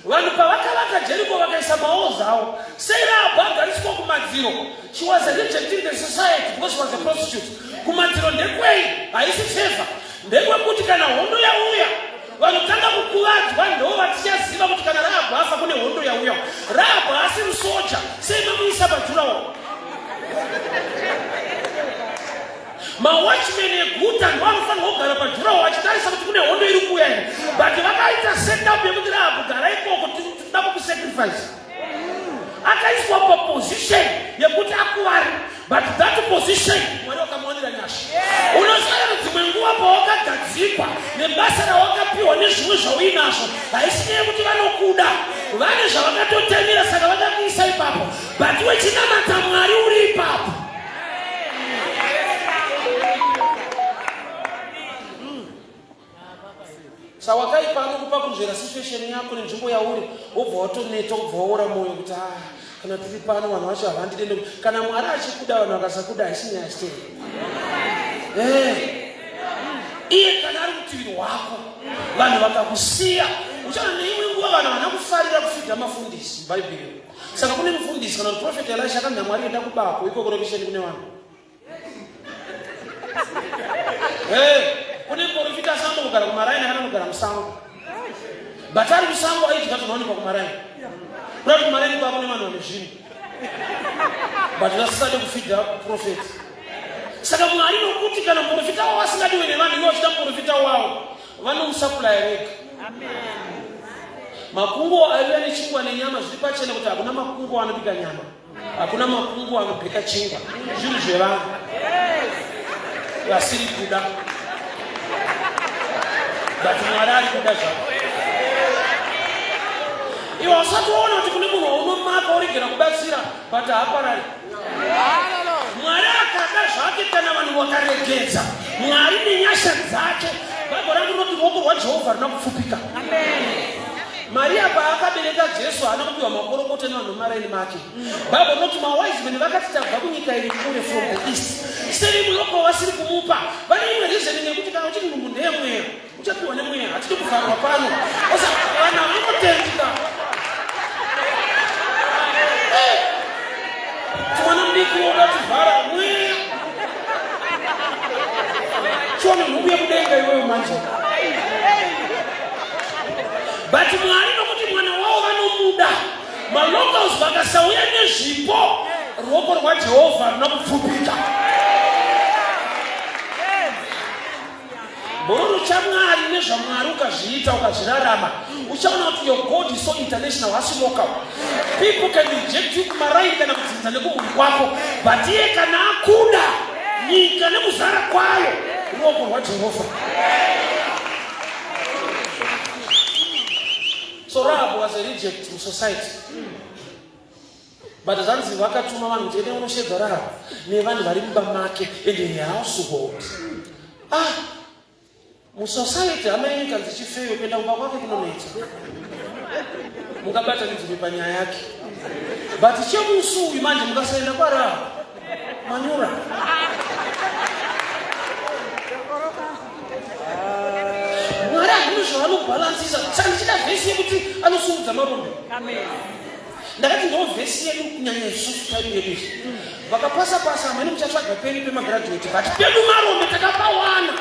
S2: Vanhu pavakavaka Jericho vakaisa maozi avo. Sei Rahabhi agariswa kumadziro? She was a reject in the society because she was a prostitute. Kumadziro ndekwei? Haisi favor. Ndekwekuti kana hondo yauya vanotanga kukuvadzwa ndo vatichaziva kuti kana Rahabhi afa kune hondo yauya. Rahabhi haasi musoja, sei mamuisa pajurawo? Mawatchmen eguta ndo anofanirwa kugara pajurawo achitarisa kuti kune hondo iri kuuya here, but vakaita setup yekuti Rahabhi gara ikoko, tinoda kukusacrifice. Akaiswa paposition yekuti akuvare, but that position Mwari wakamuwanira nyasha. Unosara dzimwe nguva pawakagadzikwa nebasa rawakapiwa nezvimwe zvauinazvo, haisi nyaya yekuti vanokuda, vane zvavakatotemera, saka vakakuisa ipapo, but wechinamata Mwari uri ipapo. Saka wakaipa anokupa kunzvera situation yako nenzvimbo yauri, wobva watoneta, wobva waora mwoyo kuti ah, kana tiri pano vanhu vacho havandide. Kana Mwari achikuda vanhu vakasakuda haisi nyaya stay. Iye kana ari rutivi rwako vanhu vakakusiya, uchaona neimwe nguva vanhu havana kufarira kufidha mafundisi Bhaibheri. Saka kune mufundisi kana kuti prophet Elisha akanzi naMwari enda kubako ikoko rokisheni kune vanhu. Hey, kune muprofita asina kugara kumaraini akana kugara musango, but ari musango aidya zvinowanikwa kumaraini. Kuda kuti kumaraini kwako nevanhu vane zvinhu, but vasisade kufidha profeti. Saka Mwari nokuti kana muprofita wavo asingadiwe nevanhu, ivo vachida muprofita wavo, vanomusaplaya vega. Makunguo aiuya nechingwa nenyama, zviri pachena kuti hakuna makunguo anobika nyama, hakuna makunguo anobheka chingwa, zvinhu zvevanhu vasiri kuda, but Mwari ari kuda zvako. Iwe usati waona kuti kune munhu waunomaka woregera kubatsira, but haaparari. Mwari akada zvake kana vanhu vakaregedza. Mwari nenyasha dzake, Bhaibheri rangu rinoti ruoko rwaJehovha runa kupfupika. Maria paakabereka Jesu haana kupiwa makorokota nevanhu vemaraini make. Bhaibheri rinoti mawise men vakati tabva kunyika iri kure, from the east. Sei muloko vasiri kumupa? Vane imwe reason nekuti kana uchiti nhumbu ndeyemweya, uchapiwa nemweya. Hatidi kuvharwa pano. Osa vanhu havangotendika. Mwana mudiki woda kuvhara mweya. Chiona nhumbu yekudenga iwewe manje. But Mwari nokuti mwana wavo vanomuda, malocals vakasauya nezvipo, ruoko rwaJehovha runa kupfupika. Bhururu chaMwari nezvaMwari ukazviita ukazvirarama, uchaona kuti your God is so international, hasi local. People can reject you kumaraini kana kudzinza nekumhuri kwako, but iye kana akuda nyika nekuzara kwayo, ruoko rwaJehovha. So Rahab was a reject in society. But zvanzi vakatuma vanhu kuti ende unoshedza Rahab nevanhu vari mumba make and her household. Ah, musociety hama yenyu ikanzi chifeyo, kuenda kumba kwake kunonetsa. Mungabatanidzirwe panyaya yake. But chemusi uyu manje mukasaenda kwaRahab, manyura. Mwari hazvino zvavanobhalansisa. Saka ndichida vhesi yekuti anosimudza marombe. Ndakati ndo vhesi yedu kunyanya isusu time yedu izvi. Vakapasa pasa hamene muchatsvaga penyu pemagraduate, but pedu marombe takapawana.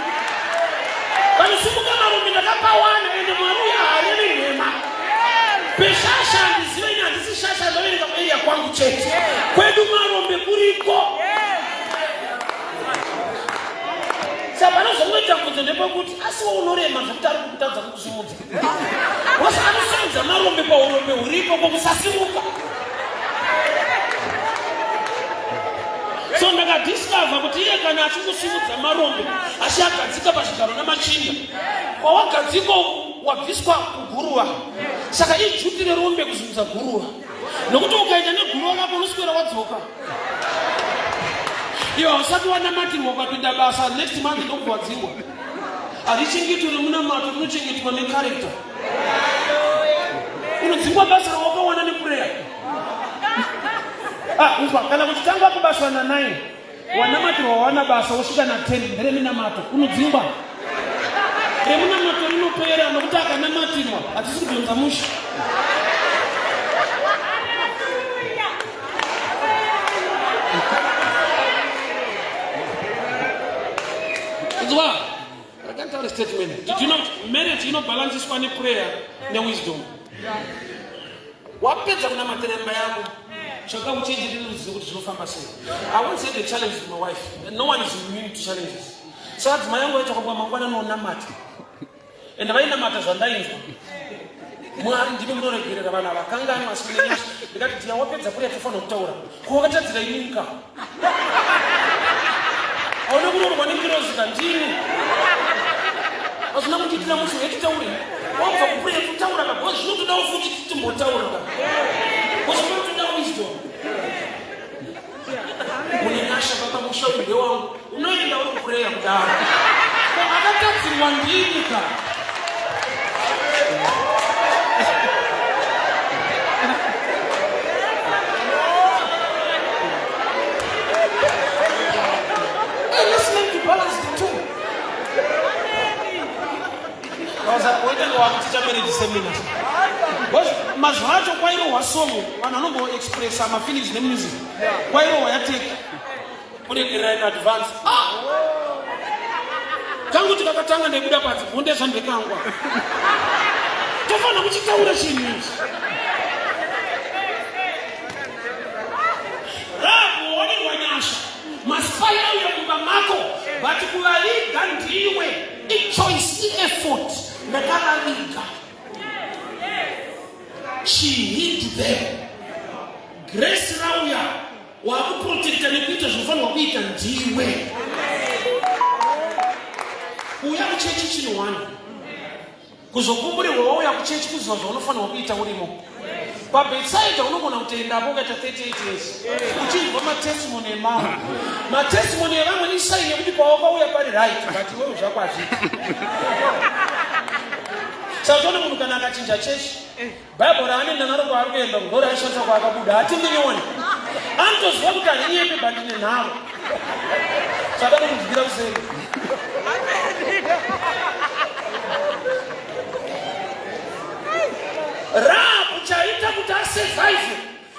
S2: Panosimuka marombe ndakapawana, ende Mwari uya haarevi nhema. Peshasha handizive ini, handisi shasha, ndoverenga kueria kwangu chete. Kwedu marombe kuriko. Saka panozongoita mubvunzo ndepekuti asiwo unorema zvekuti ari kukutadza kukusimudza. Wose anosimudza marombe paurombe huripo pokusasimuka. So ndakadiscover kuti iye kana achingosimudza marombe achiagadzika pazvigaro namachinda, kwawagadzikwa wabviswa kuguruva, saka ijuti rerombe kusimudza guruva. Nokuti ukaenda neguruva rako unoswera wadzoka. Iwe hausati wanamatirwa ukapinda basa next month ndokubva wadzingwa. Harichengetwe nemunamato, rinochengetwa necharacter. Unodzingwa basa rawakawana neprayer. Ah, unzwa kana kuti tanga kubasa na 9 wanamatirwa wawana basa wosvika na 10 ndereminamato unodzingwa. Remunamato rinopera nokuti akanamatirwa hatisi kudhonza musha. Inzwa, rega nditaure statement. Did you know kuti marriage inobalanceswa neprayer newisdom? Wapedza kunamatira imba yako, tsvaka uchenjeri neruzivo kuti zvinofamba sei. I won't say the challenge to my wife. No one is immune to challenges. So adzimai yangu vaita kwamba mangwana nonamata. Ende vainamata zvandainzwa. Mwari ndimi munoregerera vanhu ava kanganwa asi mune nyasha. Ndikati dhiya wapedza kuya tofanira kutaura. Ko wakatadzira inini ka? Hauna kuroorwa nengirozi ka ndini. Hazvina kundiitira mushe wetitaure. Wabva kuprayer totaura ka because zvinotodawo futi timbotaura ka. Because zvinotoda wisdom. Mune nyasha baba musha uyu ndewangu. Unoenda uri kuprayer kudaro. Ko akatadzirwa ndini ka? Hey, let's learn to balance the two. Wakuticha marriage seminar. Mazuva acho kwairohwa song vanhu vanomboexpressa mafeelings nemusic. Kwairohwa yateki. Kuregerera in advance. Ah! Kangu tikakatanga ndaibuda panze bonde zvandekangwa. Tofanira kuchitaura chinhu ichi. Rabu wawanirwa nyasha. Maspai auya mumba mako but kuvaviga ndiwe ichoice ieffort ndakavaviga. She hid them. Grace rauya wakuprotecta nekuita zvinofanirwa kuita ndiwe. Kuuya kuchechi chinhu one. Kuzokumburirwa wauya kuchechi kuziva zvaunofanirwa kuita urimo. PaBethsaida unogona kutoendapo ukaita 38 years uchinzwa matestimony emamwe. Matestimony evamwe isaini yekuti pawakauya pari right but iwewe zvako hazviiti. Saka toona munhu kana akachinja chechi Bible raanoenda naro kwaari kuenda ndoraishandisa kwaakabuda hatindinione anotoziva kuti handinyepe but ndine nharo saka nokunzwira kuseri. Rahabu chaita kuti asurvive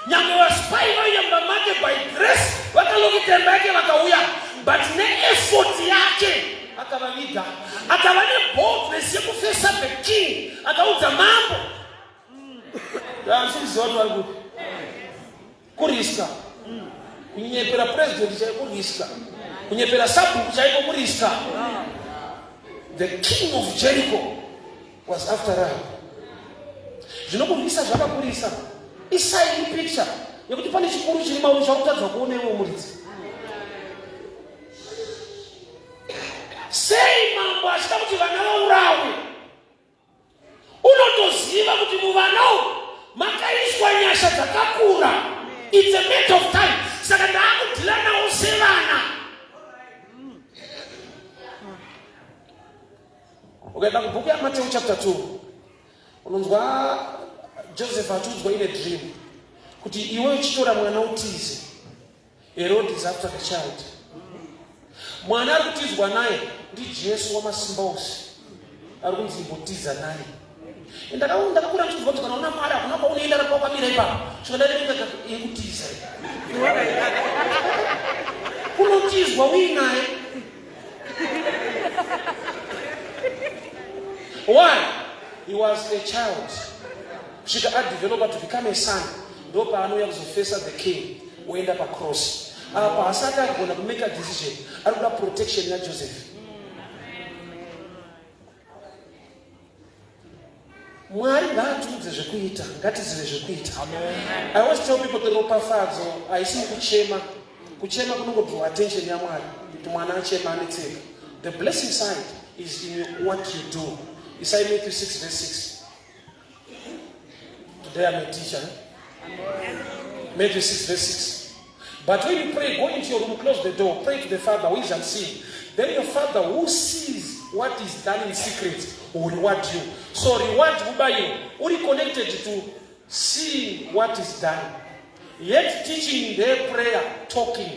S2: nyange vaspai vaiya mumba make by grace vakalokita imba yake vakauya but neeffort yake akavaviga akava neboldness yekufesa the king akaudza mambo andisi kuziva kuti vari kupi kuriska kunyepera president chaiko kuriska kunyepera sabhuku chaiko kuriska the king of jericho was after Rahab. Zvinokurwisa zvakakurisa. Isai picture yekuti pane chikuru chiri mauri chakutadza kuona iwe muridzi. Sei mambo achida kuti vana vaurawe? Unotoziva kuti muvana umu makaiswa nyasha dzakakura. It's a matter of time. Saka ndaakudhila nawo sevana. Ukaenda kubhuku yaMateu chapter 2 unonzwa Joseph achiudzwa in a dream kuti iwe uchitora mwana utize. Herod is after the child. Mwana ari kutizwa naye ndiJesu wamasimba ose ari kunzi imbotiza naye. Ndakakura ndichinzwa kuti kana una Mwari hakuna kwaunoenda ramba wakamira ipapo. Svika ndaverenga yekutiza. Unotizwa uinaye. Why? He was a child. Kusvika adevelopa to become a son. Ndopaanouya kuzofesa the king woenda pacross. Apa hasati agona kumake a decision. Ari kuda protection yaJoseph. Mwari ngaatiudze zvekuita, ngatizive zvekuita. I always tell people kuti ropafadzo haisi mukuchema. Kuchema kunongodraw attention yaMwari kuti mwana achema anetseka. The blessing side is in what you do. Isai Matthew 6 verse 6. Today I'm a teacher. Eh? Matthew 6 verse 6. But when you pray, go into your room, close the door, pray to the Father who is unseen. Then your Father who sees what is done in secret will reward you. So reward mubayo uri connected to seeing what is done. Yet teaching their prayer, talking.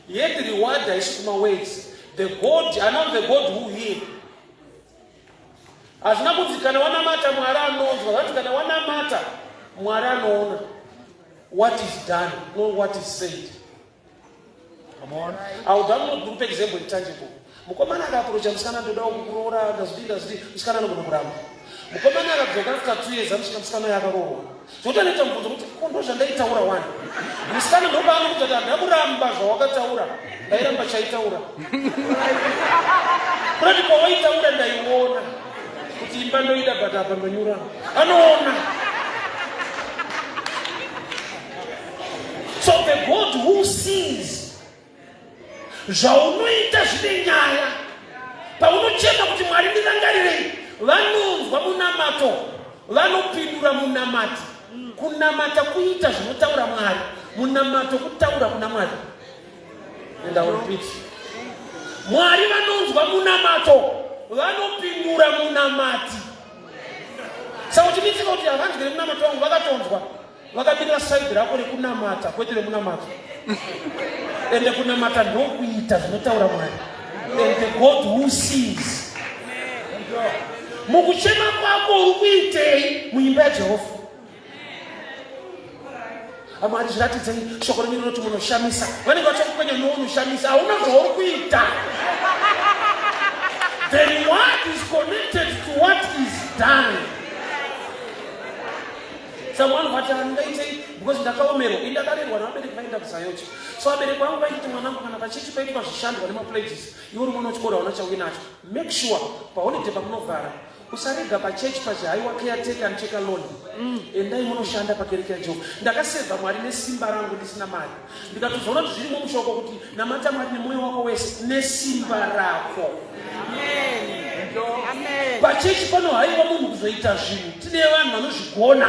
S2: Yet reward haisi kuma words. The God, I know the God who hear. Hazvina kunzi kana wanamata Mwari anonzwa, zvanzi kana wanamata Mwari anoona. What is done, not what is said.
S1: Come on.
S2: I will download group example intangible. Mukomana akaapproacha musikana ndoda kukuroora ndazvidi ndazvidi musikana anogona kuramba. Mukomana akadzoka after 2 years anosvika musikana uyo akaroorwa. Zvekuti anoita mubvunzo kuti ko ndozvandaitaura wani. Musikana ndopaanokuudza kuti handina kuramba zvawakataura ndairamba chaitaura. Kunoti kwawaitaura ndaiona kuti imba ndoida but apa ndonyura. Anoona. So the God who sees zvaunoita zvine nyaya. Paunochema kuti Mwari ndirangarirei, vanonzwa munamato, vanopindura munamati. Kunamata kuita zvinotaura Mwari, munamato kutaura kuna Mwari. And I will repeat. Mwari vanonzwa munamato, vanopindura munamati. Saka uchinetseka kuti havanzwi nemunamato wangu, vakatonzwa vakamirira saidi rako rekunamata kwete remunamato. Ende kunamata ndokuita zvinotaura Mwari. And the God who sees. Mukuchema kwako uri kuitei muimba yaJehovha? Amwari zviratidzei shoko renyu rinoti munoshamisa. Vanenge vachakukwenya nounoshamisa hauna zvauri kuita. The reward is connected to what is done. Some vanhu vati handingaitei because ndakaomerwa. Ini ndakarerwa nevabereki vaenda kuZayochi. So vabereki vangu vainditi mwanangu kana pachechi paitwa zvishandwa nemapledges iwe uri mwana wechikoro hauna chauinacho. Make sure paholiday pamunovhara usarega pachechi pachi haiwa caretaker anocheka loan. Endai munoshanda pakereke yaJehovha. Ndakasevha Mwari nesimba rangu ndisina mari. Ndikatozoona kuti zvirimo mushoko kuti namata Mwari nemwoyo wako wese nesimba rako. Pachechi pano haiwa munhu kuzoita zvinhu. Tine vanhu vanozvigona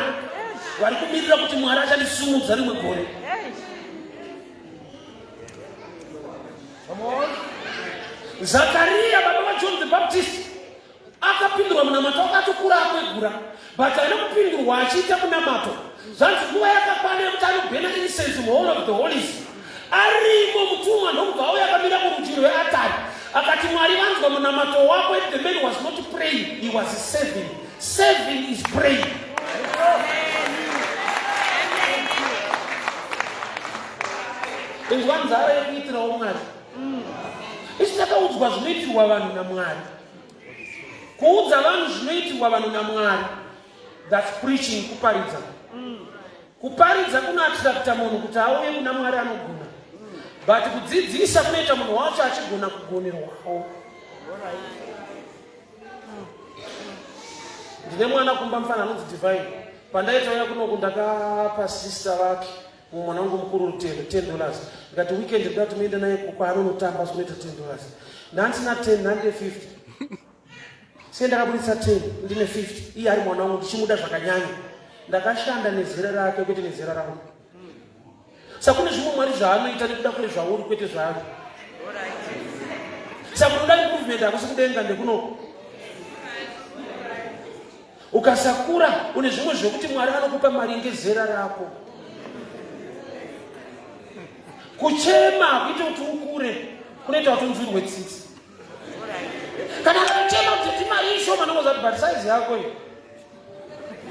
S2: vari kumirira kuti Mwari achandisumudza rimwe gore. Zakaria baba vaJohn the Baptist akapindurwa munamato akatokura akwegura but haina kupindurwa achiita munamato. Zvanzi nguva yakakwana yekuti anobhena incense muhall of the holies arimo mutumwa ndokubva auya akamira kurutivi rweatari akati Mwari vanzwa munamato wako. If the man was not praying, he was serving. Serving is praying. Inzwa nzara yekuitirawo Mwari. Isu takaudzwa zvinoitirwa vanhu naMwari. Kuudza vanhu zvinoitirwa vanhu naMwari, that's preaching, kuparidza. Kuparidza kunoattracta munhu kuti auye kuna Mwari anogona, but kudzidzisa kunoita munhu wacho achigona kugonerwawo. Ndine mwana kumba mfana anonzi Divine. Pandaitauya kunoku ndakapa sister vake mumwe mwana wangu mukuru Rutendo 10 dollars. Ndikati weekend ndoda kuti muende naye kwaanonotamba zvinoita 10 dollars. Ndandisina 10, ndandine 50. Sei ndakaburitsa 10 ndine 50, iye ari mwana wangu ndichimuda zvakanyanya. Ndakashanda nezera rake kwete nezera rangu. Saka kune zvimwe Mwari zvaanoita nekuda kwezvauri kwete zvaari. Saka unoda improvement hakusi kudenga ndekunoko. Ukasakura une zvimwe zvekuti Mwari anokupa maringe zera rako. Kuchema hakuite kuti ukure, kunoita kuti unzwirwe tsitsi. Kana akachema kuti timari ishoma nongoziva kuti but size yako iyi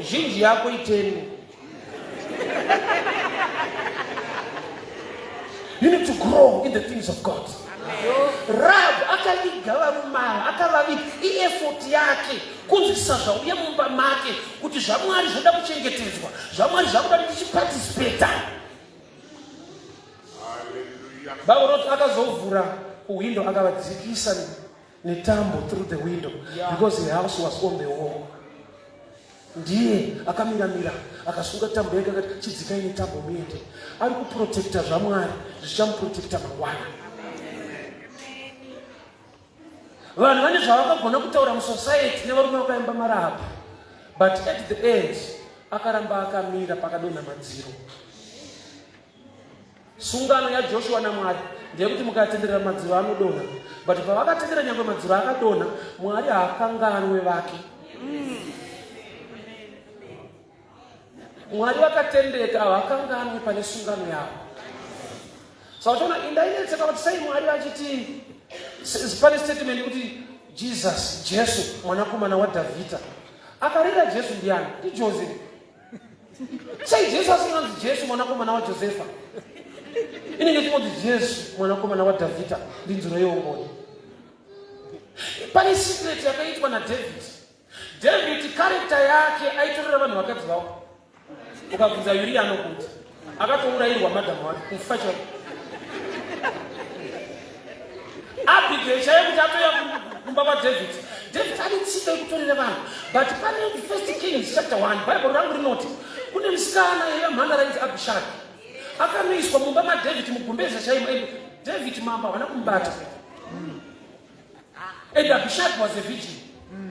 S2: zhinji yako iteni. You need to grow in the things of God. Rahab akaviga varume ava, akavaviga. Ieffort yake kunzwisisa zvauya mumba make kuti zvaMwari zvoda kuchengetedzwa, zvaMwari zvakuda kuti tichiparticipata. Bible rinoti akazovhura kuhwindo akavadzikisa netambo through the window because the house was on the wall. Ndiye akamira-mira akasunga tambo yake akati chidzikai netambo muende. Ari kuprotecta zvaMwari zvichamuprotecta mangwana. Vanhu vane zvavakagona kutaura musociety nevarume vakaimba marabha, but at the end akaramba akamira pakadonha madziro. Sungano yaJoshua naMwari ndeyekuti mukatenderera madziro anodonha, but pavakatendera nyangwe madziro akadonha, Mwari haakanganwe vake. Mwari vakatendeka havakanganwe pane sungano yavo. Saka uchiona indainetseka kuti sei Mwari vachiti pane statement yekuti Jesus Jesu mwanakomana waDhavhidha akarera Jesu ndiani? NdiJose. Sei Jesu asinganzi Jesu mwanakomana waJosefa? Inenge ichingonzi Jesu mwanakomana waDhavhidha ndinzuro yeongoni. Pane secret yakaitwa naDavid. David character yake aitorera vanhu vakadzi vavo. Ukabvunza Uriya anokuti akatourayirwa madam wake kufa chaiko. Abigail chaiye kuti atouya kumba kwaDavid. David ane tsika yekutorera vanhu but pane First Kings chapter 1 Bible rangu rinoti kune musikana yaiva mhandara inzi Abishag akanoiswa mumba maDavid mugumbeze chaimo and David mambo havana kumubata. And Abishag was a virgin.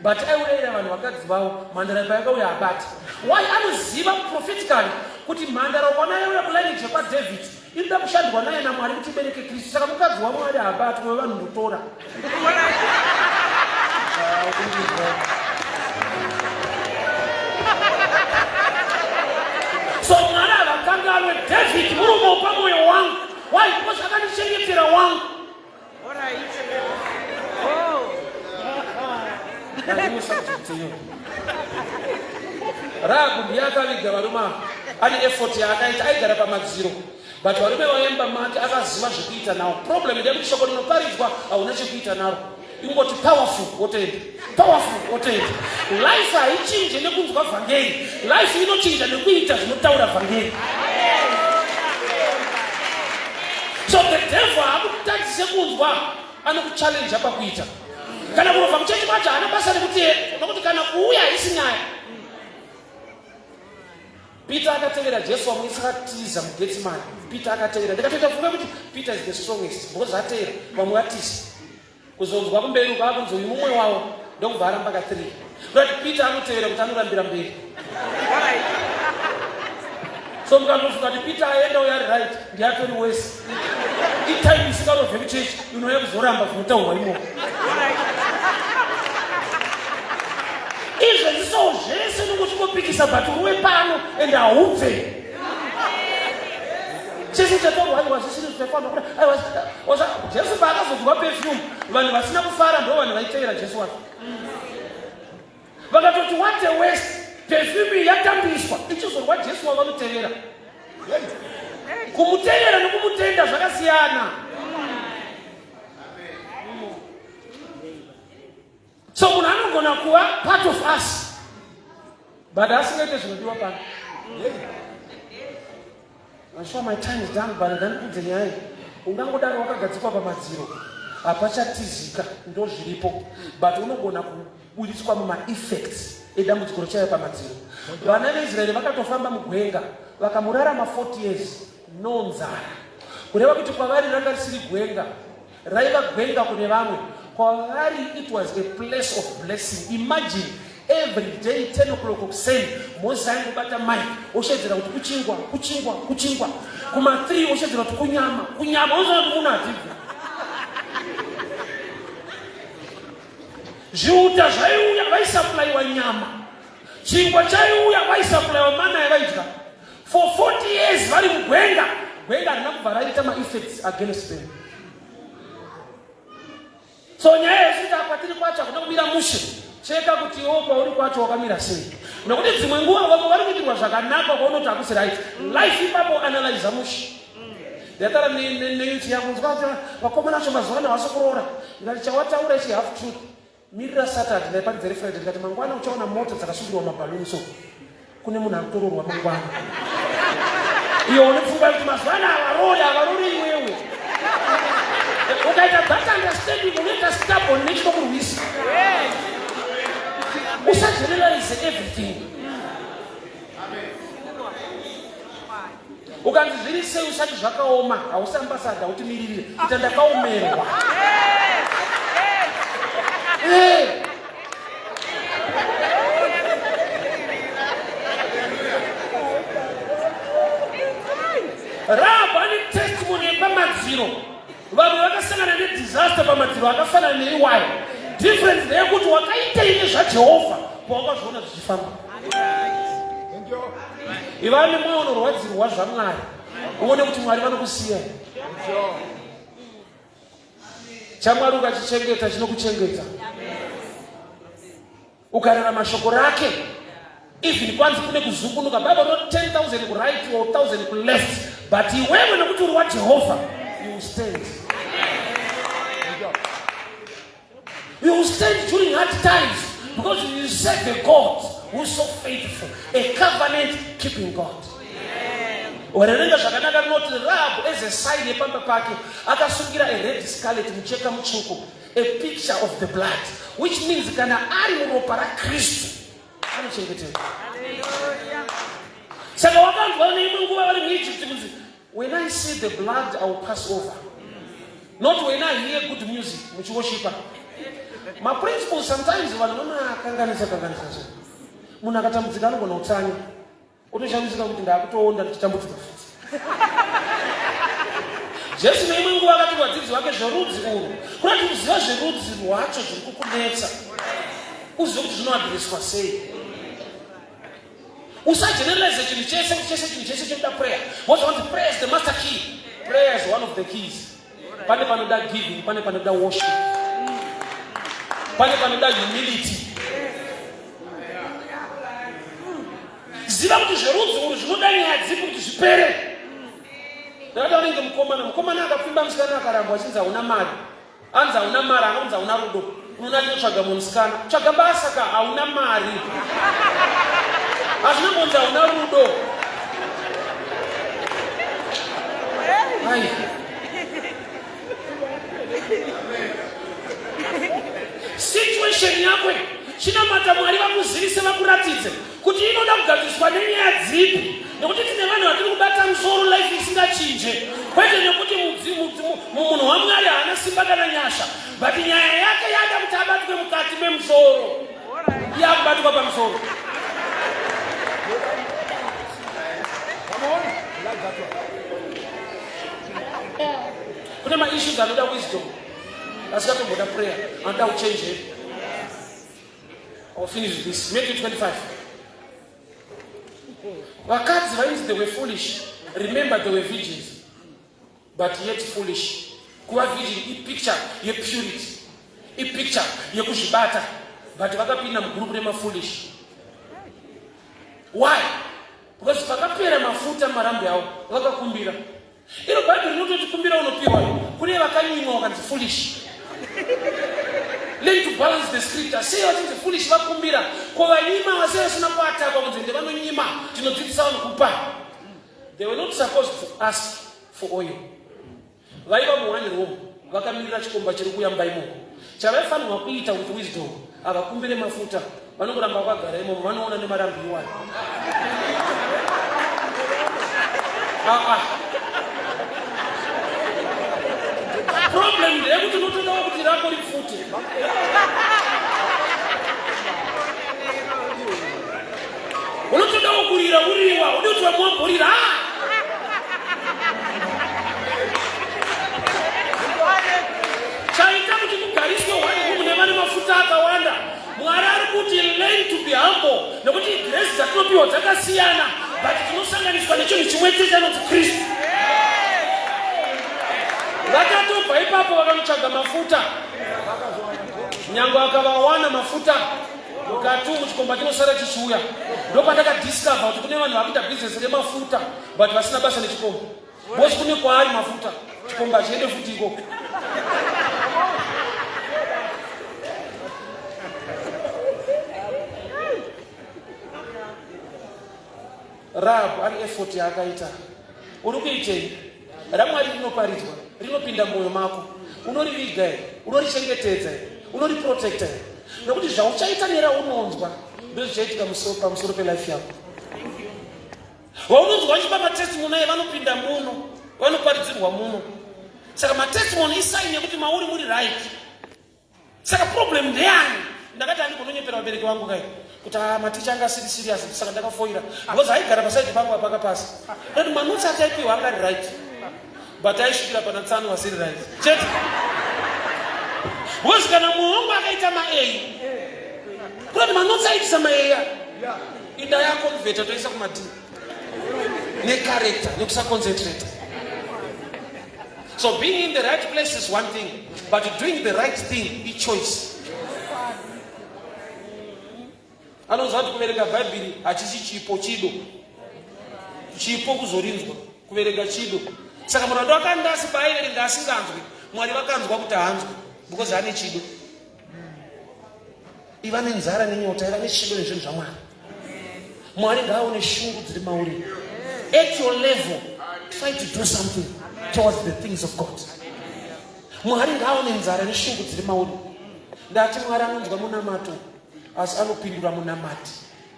S2: But aiurayira vanhu vakadzi vavo mhandara payakauya abati. Why anoziva prophetically kuti mhandara ukaona yauya kulineage kwaDavid inoda kushandwa naye naMwari kuti ibereke Kristu. Saka mukadzi waMwari haabatwi wevanhu ndotora. So Mwari havakanganwe David murume wepamwoyo wangu. Why? Because akandichengetera wangu. Rahabhu ndiye akaviga varume ava ane effort yaakaita aigara pamadziro but varume vaemba make akaziva zvekuita nawo problem ndeyekuti shoko rinoparidzwa hauna chekuita naro ingoti powerful wotoenda powerful wotoenda life haichinje nekunzwa vhangeri life inochinja nekuita zvinotaura vhangeri so the devil haakutadzise kunzwa anokuchallenja pakuita kana kurovha muchechi kwacho haana basa nekuti nokuti kana kuuya haisi nyaya Peter akatevera Jesu vamwe vakatiza muGetsemane. Peter akatevera. Ndikatoita funga kuti Peter is the strongest because atevera vamwe vatiza. Kuzonzwa kumberi uko akunzi uyu mumwe wavo ndokubva aramba ka 3. Kuti Peter anotevera kuti anorambira mberi. So mukangofunga kuti Peter aenda uyo ari right ndiye atori wese. Itime isingarovhe kuchechi inouya kuzoramba zvinotaurwa imomo. Izvezvi so zvese unenge uchingopikisa but uri wepano and haubve. Chese chataurwa aiwa zvisiri zvitafanira kuda aiwa Jesu paakazodzwa perfume vanhu vasina kufara ndo vanhu vaitevera Jesu wacho. Vakatoti what a waste perfume yatambiswa ichizorwa Jesu wavanotevera. Kumutevera nokumutenda zvakasiyana. So munhu anogona kuva part of us but asingaite zvinodiwa pano. I'm sure my time is done but ndandikudze nyaya iyi. Ungangodaro wakagadzikwa pamadziro hapachatizika ndozviripo but unogona kuburitswa mumaeffects edambudziko richaiva pamadziro. Vana veIsraeri vakatofamba mugwenga vakamurarama 40 years no nzara kureva kuti kwavari ranga risiri gwenga Raiva gwenga kune vamwe, kwavari it was a place of blessing. Imagine every day 10 o'clock kuseni Moses aingobata mic oshedzera kuti kuchingwa kuchingwa kuchingwa, kuma 3 oshedzera kuti kunyama kunyama, ozoona kuti munhu hatibvi. Zviuta zvaiuya vaisaplaiwa nyama, chingwa chaiuya vaisaplaiwa mana yavaidya for 40 years vari mugwenga. Gwenga harina kubva raita maeffects against them. So nyaya yekuti kwatiri kwacho hakuna kumira mushe, cheka kuti iwo kwauri kwacho wakamira sei, nekuti dzimwe nguva vamwe vari kuitirwa zvakanaka kwaunoti hakusi right. Life ipapo analyza mushe. Ndakataura neyouth yangu nzwa kuti vakomana vacho mazuva ano havasi kuroora, ndikati chawataura ichi half truth. Mirira Saturday ndaiparidza reFriday ndikati mangwana uchaona mota dzakasungirwa mabhaluni so kune munhu akutororwa mangwana. Iyo une pfungwa yekuti mazuva ano havarori havarori iwewe. Ukaita that understanding unoita stubborn nechinokurwisa. Usageneralize everything. Ukanzi zviri sei usati zvakaoma hausi ambassador utimiririre ita ndakaomerwa. Eh. Rahab ane testimony. pamadziro. Vamwe vakasangana nedisaster pamadziro akafanana neiwayo. Difference ndeyekuti wakaitei nezvaJehovha pawakazviona zvichifamba. Iva nemwoyo unorwadzirwa zvaMwari, uone kuti Mwari vanokusiya. ChaMwari ukachichengeta chinokuchengeta. Ukararama shoko rake even kwanzi kune kuzungunuka bible not 10000 kuright or 1000 kuleft but iwewe nekuti uri wajehovha you will stand. You will stand during hard times because you serve a God who is so faithful, a covenant keeping God. Werenga zvakanaka rinoti Rahab as a sign yepamba pake akasungira a red scarlet mucheka mutsvuku, a picture of the blood, which means kana ari muropa raKristu anochengeteka. Saka wakanzwa neimwe nguva vari muEgypt kunzi When I see the blood, I will pass over. Not when I hear good music, muchiwoshipa. Ma principles sometimes vanhu vanoakanganisa kanganisa so. Munhu akatambudzika anogona kutsanya. Otoshamisika kuti ndakutoonda ndichitambudzika futi. Jesu neimwe nguva akati vadzidzi vake zverudzi urwu. Kuda kuti kuziva zverudzi rwacho zviri kukunetsa. Uzive kuti zvinoadhireswa sei. Usageneralize chinhu chese kuti chese chinhu chese chinoda prayer. Because wanzi prayer is the master key. Prayer is one of the keys. Pane panoda giving, pane panoda worship. Pane panoda humility. Ziva kuti zverudzi urwu zvinoda nyaya dzipi kuti zvipere. Ndakati anenge mukomana, mukomana akapfimba musikana akarambwa achinzi hauna mari. Anzi hauna mari, anonzi hauna rudo. Unoona tinotsvaga mumwe musikana. Tsvaga basa ka, hauna mari. Hazvina mbonzi hauna rudo. Ai. Situation yako chinamata Mwari vakuzivise vakuratidze kuti inoda kugadziriswa nenyaya dzipi nekuti tine vanhu vatiri kubata musoro life isingachinje kwete nekuti munhu wamwari haana simba kana nyasha but nyaya yake yada kuti abatwe mukati memusoro yakubatwa pamusoro. Kune maissues anoda wisdom asikatomboda prayer anoda uchenjeri. I'll finish with this. Matthew 25. Vakadzi vainzi they were foolish. Remember they were virgins. But yet foolish. Kuva virgin ipicture yepurity. Ipicture yekuzvibata. But vakapinda mugroup remafoolish. Why? Because pakapera mafuta marambi avo vakakumbira. Iro Bhaibheri rinototi kumbira unopiwa. Kune vakanyimwa vakanzi foolish. Learn to balance the scripture. Sei vachinzi foolish vakumbira? Ko vanyima vasei vasina kuatakwa kunzi ende vanonyima? Tinodzidzisa vanhu kupa. They were not supposed to ask for oil. Vaiva mu one room vakamirira chikomba chiri kuuya mumba imomo. Chavaifanirwa kuita with wisdom havakumbire mafuta vanongoramba vakagara imomo vanoona nemarambi iwayo. Ah, ah. Problem ndeyekuti unotodawo kuti rako ripfute. Unotodawo kurira uriwa, udi kuti vamwe vamborira. Ah! Chaita kuti mugariswe one room nevane mafuta akawanda. Mwari ari kuti learn to be humble nekuti grace dzatinopiwa dzakasiyana but tinosanganiswa nechinhu chimwe chete chanonzi Kristu. Vakatobva ipapo vakanotsvaga mafuta, nyange akavawana mafuta mukati umu chikomba chinosara chichiuya. Ndopandakadiscover kuti kune vanhu vakuita business remafuta but vasina basa nechikomba. Boss kune kwaari mafuta chikomba achiende futi ikoko. Rahab ane effort yaakaita. Uri kuitei? RaMwari rinoparidzwa, rinopinda mumwoyo mako. Unoriviga here? Unorichengetedza here? Unoriprotecta here? Nokuti zvauchaita neraunonzwa ndozvichaitika pamusoro pelife yako. Vaunonzwa vachipa matestimony aye vanopinda muno, vanoparidzirwa muno. Saka matestimony isaini yekuti mauri muri right. Saka problem ndeyani? Ndakati handigononyepera vabereki vangu kai kuti ah, maticha anga asiri serious saka ndakafoira because aigara pasaidi pangu apaka pasi. Ndati manotsi ataipiwa anga ari right. But aisvikira pana tsano vasiri right chete. Because kana mumwe wangu akaita ma-A, kunoti manotsi aitisa ma-A ida yaconverta toisa kuma-D necharacter nekusaconcentrate. So being in the right place is one thing, but doing the right thing ichoice. Anoziva kuti kuverenga Bhaibheri hachisi chipo, chido. Chipo kuzorinzwa, kuverenga chido. Saka muranda wakandasi paaiverenga asinganzwi, Mwari vakanzwa kuti haanzwi because ane chido. Iva nenzara nenyota, iva nechido nezvinhu zvaMwari. Mwari ngaaone shungu dziri mauri. At your level, try to do something towards the things of God. Mwari ngaaone nzara neshungu dziri mauri. Ndati Mwari anonzwa munamato asi anopindura munamati.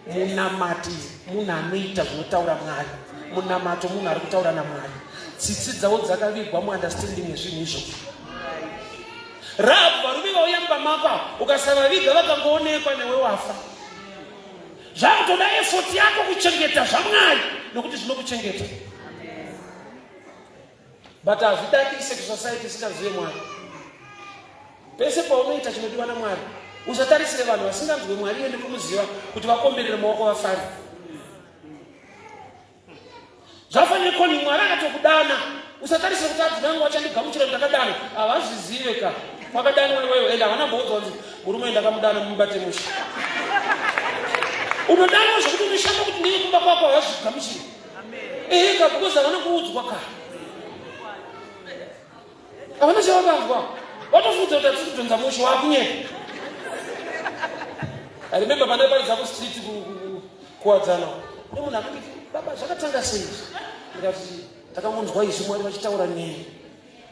S2: Munamati munhu anoita zvinotaura Mwari. Munamato munhu ari kutaura naMwari. Tsitsi dzavo dzakavigwa muunderstanding yezvinhu izvozvo. Rahabu, varume vauya mumba mako ukasavaviga vakangoonekwa newe wafa. Zvakutoda effort yako kuchengeta zvaMwari nokuti zvinokuchengeta. But hazvidakise kusociety isingazive Mwari. Pese paunoita chinodiwa naMwari, usatarisire vanhu vasinganzwe Mwari iye nekumuziva kuti vakomberere maoko vafare. Zvafanira koni Mwari akatokudana, usatarisire kuti adzi vangu vachandigamuchira ndakadana. Havazvizive ka. Wakadanwa iwewe ende havana mboudzwa kunzi murume ndakamudana mumubate mushe. Unodanwa zvekuti unoshanda kuti ndiye kumba kwako havazvigamuchiri. Ehe ka because havana kuudzwa ka. Havana chavakanzwa. Watofunza kuti hatisi kudhonza mushe wakunyepa. I remember pandaiparidza kustreet kuwadzana. Nemunhu akanditi baba zvakatanga sei izvi? Ndikati ndakangonzwa izvi Mwari vachitaura neni.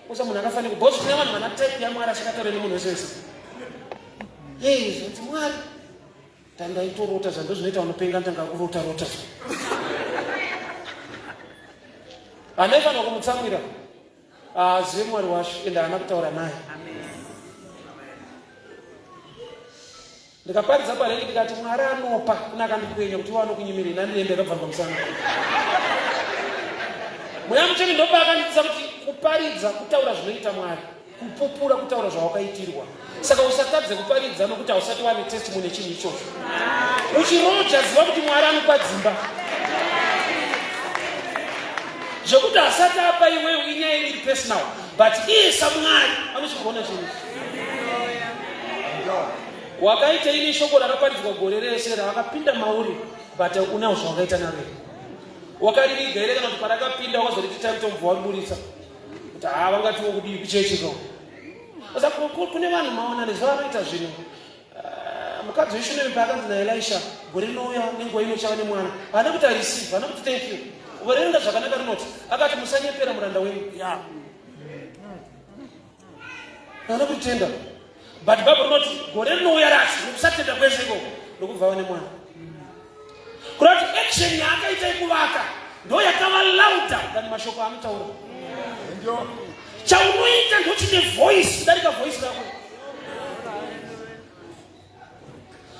S2: Usa munhu akafanira because kune vanhu vana type yaMwari asingataure nemunhu wese wese. Hey, zvanzi Mwari Tandaitorota zvandozvinoita vanopenga ndanga kurota rota. Handaifanira kumutsamwira. Haazive Mwari wacho ende haana kutaura naye. Ndikaparidza parengi ndikati Mwari anopa kuna akandikwenya kuti iwe anokunyimirei nani hembe yakabvarwa musana. Mweya Mutsvene ndopaakandidzisa kuti kuparidza kutaura zvinoita Mwari. Kupupura kutaura zvawakaitirwa. Saka usatadze kuparidza nokuti hausati wane testimony yechinhu ichocho. Uchiroja ziva kuti Mwari anopa dzimba. Zvekuti asati apa iwewe inyaya iri personal but iye saMwari anochigona chinhu. Wakaita ini shoko rakaparidzwa gore rese rakapinda mauri but unawo zvawakaita naro here? Wakaririga here kana kuti parakapinda wakazoriti time tomubva wariburitsa? Kuti haa vangatiwo kudii kuchechi ko? Saka kune vanhu maona nezuva vanoita zvinhu. Ah, mukadzi weshunemi paakanzi naElisha gore rinouya nenguva ino chava nemwana haana kuti areceive haana kuti thank you verenga zvakanaka rinoti akati musanyepera muranda wenyu yeah. Haana kutenda but bible rinoti gore rinouya racho nokusatenda kwese ikoko ndokubva vane mwana kureva kuti action yaakaita yekuvaka ndo yakava louder than mashoko aanotaura chaunoita ndochine voice kudarika voice rako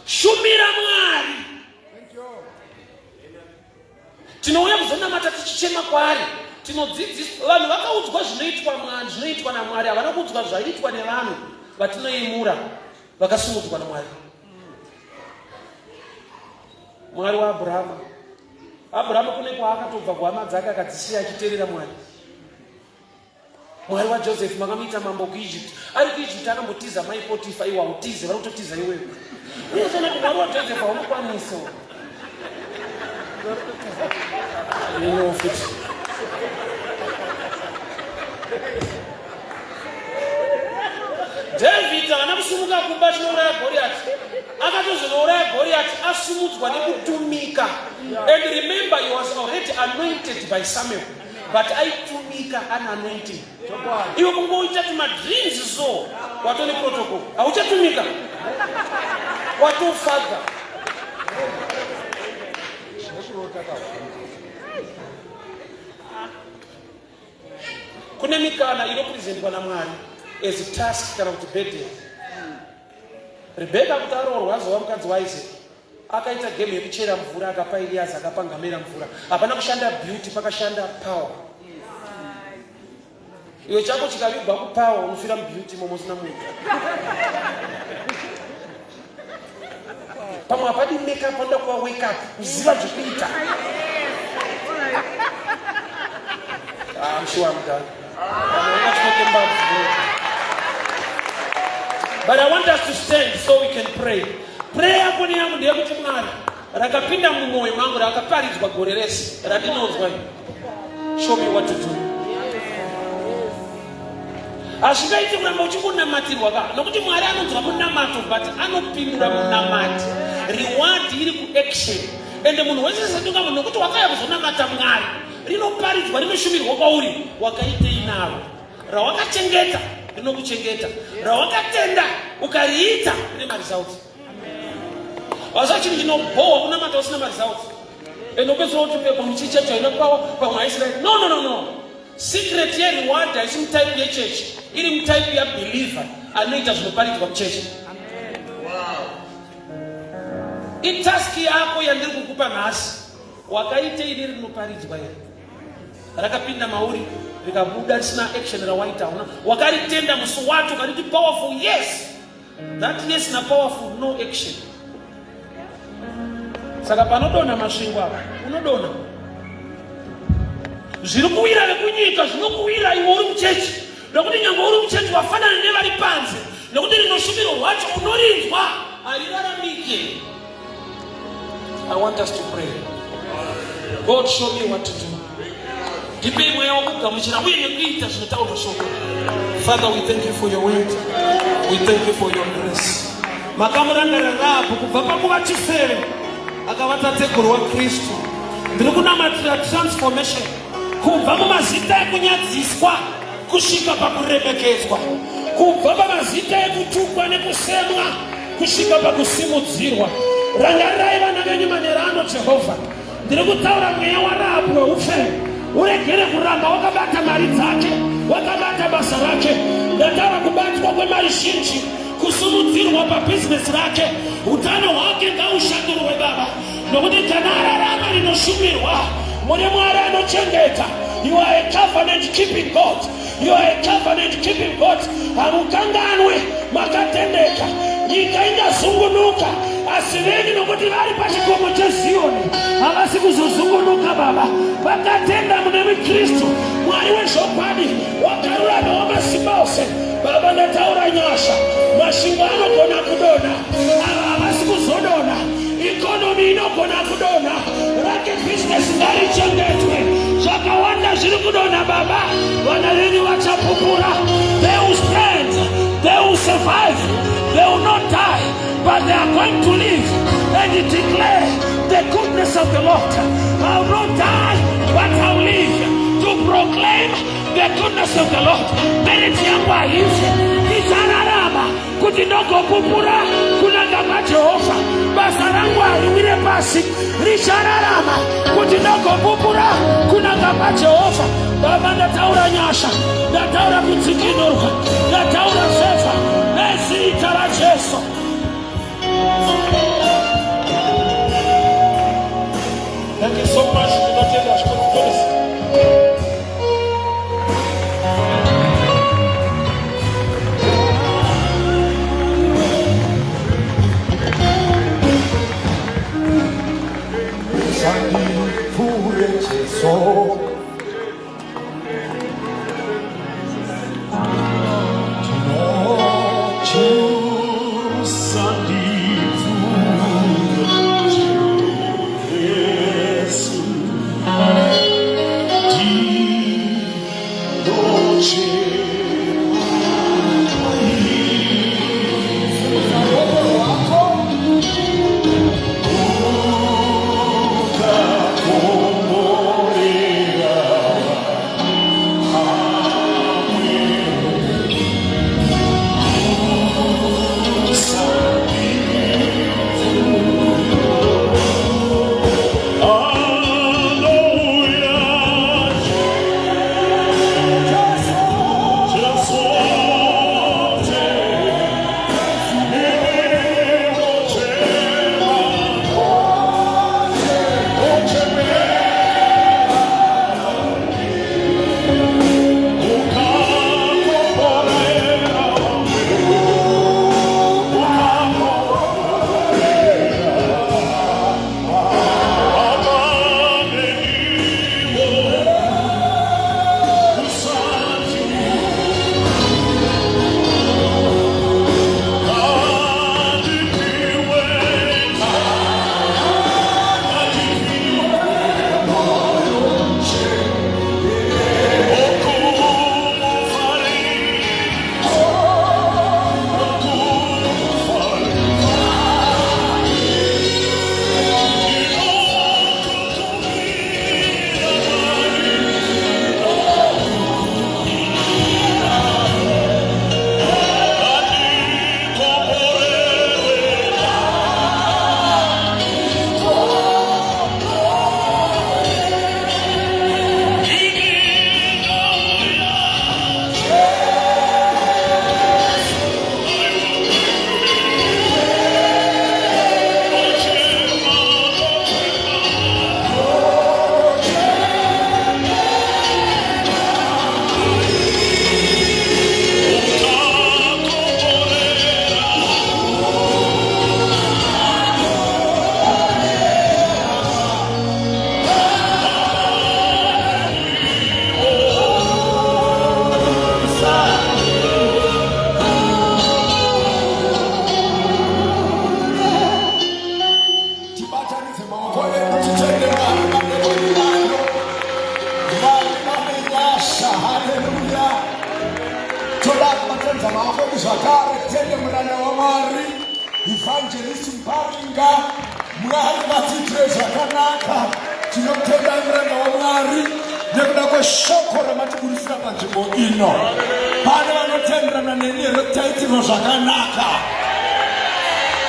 S2: shumira mwari Tinouya kuzonamata tichichema kwaari. Tinodzidziswa, vanhu vakaudzwa zvinoitwa Mwari, zvinoitwa naMwari, havana kuudzwa zvaiitwa nevanhu vatinoyemura vakasumudzwa naMwari. Mwari waAbrahama. Abrahama kune kwaakatobva kuhama dzake akadzisiya achiteerera Mwari. Mwari waJoseph makamuita mambo kuEgypt. Ari kuEgypt akambotiza mai Potifa, iwe hautize, vari kutotiza iwewe. Unozoona kuti Mwari waJoseph haumukwanisi. Ino futi. David haana kusumuka kumba achinouraya Goliath. Akatozonouraya Goliath asumudzwa nekutumika. And remember he was already anointed by Samuel. But aitumika ane anointing. Iwe kungoita tumadreams so watone protocol. Hauchatumika. Watofadza. Kune mikana inopresentwa naMwari as task kana kuti burden. Rebecca kuti aroorwa azova mukadzi waIsaac akaita game yekuchera mvura akapa Elias akapa ngamera mvura. Hapana kushanda beauty, pakashanda power. Iwe chako chikavigwa kupawa unofira mubeauty imomo usina munhu. Pamwe hapadi make up, panoda kuva wake up, kuziva zvekuita. Ah, I'm sure I'm done. But I want us to stand so we can pray. Prayer yako neyangu ndeyekuti Mwari rakapinda mumwoyo mangu rakaparidzwa gore rese randinonzwa iri. Show me what to do. Hazvingaiti kuramba uchingonamatirwa ka nokuti Mwari anonzwa munamato but anopindura munamati. Reward iri kuaction. Ende munhu wese setunga munhu nokuti wakauya kuzonamata Mwari. Rinoparidzwa rinoshumirwa kwauri wakaitei naro. Rawakachengeta rinokuchengeta. Rawakatenda ukariita rine maresults. Vaza chinhu chinobhowa kunamata usina maresults. And upedzisira kuti pamwe chechi haina power, pamwe haisi right. No, no, no, no. Secret yereward haisi mutype yechechi, iri mutype yabeliever anoita zvinoparidzwa muchechi. Itaski yako yandiri kukupa nhasi, wakaitei nerinoparidzwa here? Rakapinda mauri rikabuda risina action rawaita, hauna wakaritenda musi wacho ukariti powerful, yes. That yes na powerful no action. Saka panodonha masvingo apa unodonha. Zviri kuwira vekunyika zvinokuwira iwe uri muchechi, nokuti nyange uri muchechi wafanana nevari panze, nokuti rinoshumiro rwacho unorinzwa hariraramike. I want us to pray. God show me what to do. Ndipei mweya wokugamuchira uye nekuita zvinotaurwa shoko. Father, we thank you for your word. We thank you for your grace. Makamurangarira Rahabhu kubva pakuva chifeve akava tateguru waKristu. Ndiri kunamatira transformation kubva mumazita ekunyadziswa kusvika pakuremekedzwa, kubva pamazita ekutukwa nekusemwa kusvika pakusimudzirwa. Rangarirai vana venyu manera ano, Jehovha. Ndiri kutaura mweya waRahabhu weufeve uregere kuramba wakabata mari dzake, wakabata basa rake. Ndataura kubatwa kwemari zhinji, kusimudzirwa pabhizinesi rake, utano hwake ngaushandurwe Baba, nokuti kana ararama rinoshumirwa mune Mwari anochengeta. You are a covenant keeping God. You are a covenant keeping God. Hamukanganwe, makatendeka. Nyika ingazungunuka, asi venyu nokuti vari pachikomo cheZiyoni havasi kuzozungunuka Baba. Vakatenda mune Kristu, Mwari wezvokwadi, wakarurama, wamasimba ose. Baba, ndataura nyasha, masvingo anogona kudonha, ava havasi kuzodonha. Ikonomi inogona kudonha, rake bhizinesi ngarichengetwe. Zvakawanda zviri kudonha Baba, vana venyu vachapupura. They will stand, they will survive, they will not die, but they are going to live and declare the goodness of the Lord. I will not die, but I will live to proclaim the goodness of the Lord. Marriage yangu haifi, ichararama kuti ndogopupura kunaka kwaJehovha. Basa rangu hariwire pasi, richararama kuti ndogopupura kunaka kwaJehovha. Baba, ndataura nyasha, ndataura kudzikinurwa, ndataura fevha nezita raJesu. Thank you so much. Ndinotenda zvikuru.
S1: Usandipfuure Jesu. Ngatitambanudza maoko edu zvakare titende muranda waMwari Evangelist Mparinga. Mwari vatiitire zvakanaka. Tinotendai muranda waMwari nekuda kweshoko ramatiburitsira panzvimbo ino. Pane vanotenderana neni here kuti taitirwa zvakanaka?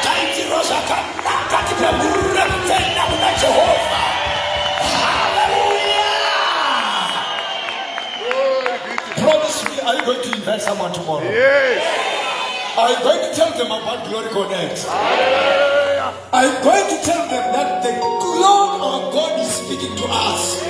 S1: Taitirwa zvakanaka, tipe kutenda kuna Jehovha. Hallelujah! Promise me, are you going to invite someone tomorrow?
S4: Yes.
S1: Are you going to tell them about Glory Connect?
S4: Hallelujah.
S1: Are you going to tell them that the Lord our God is speaking to us?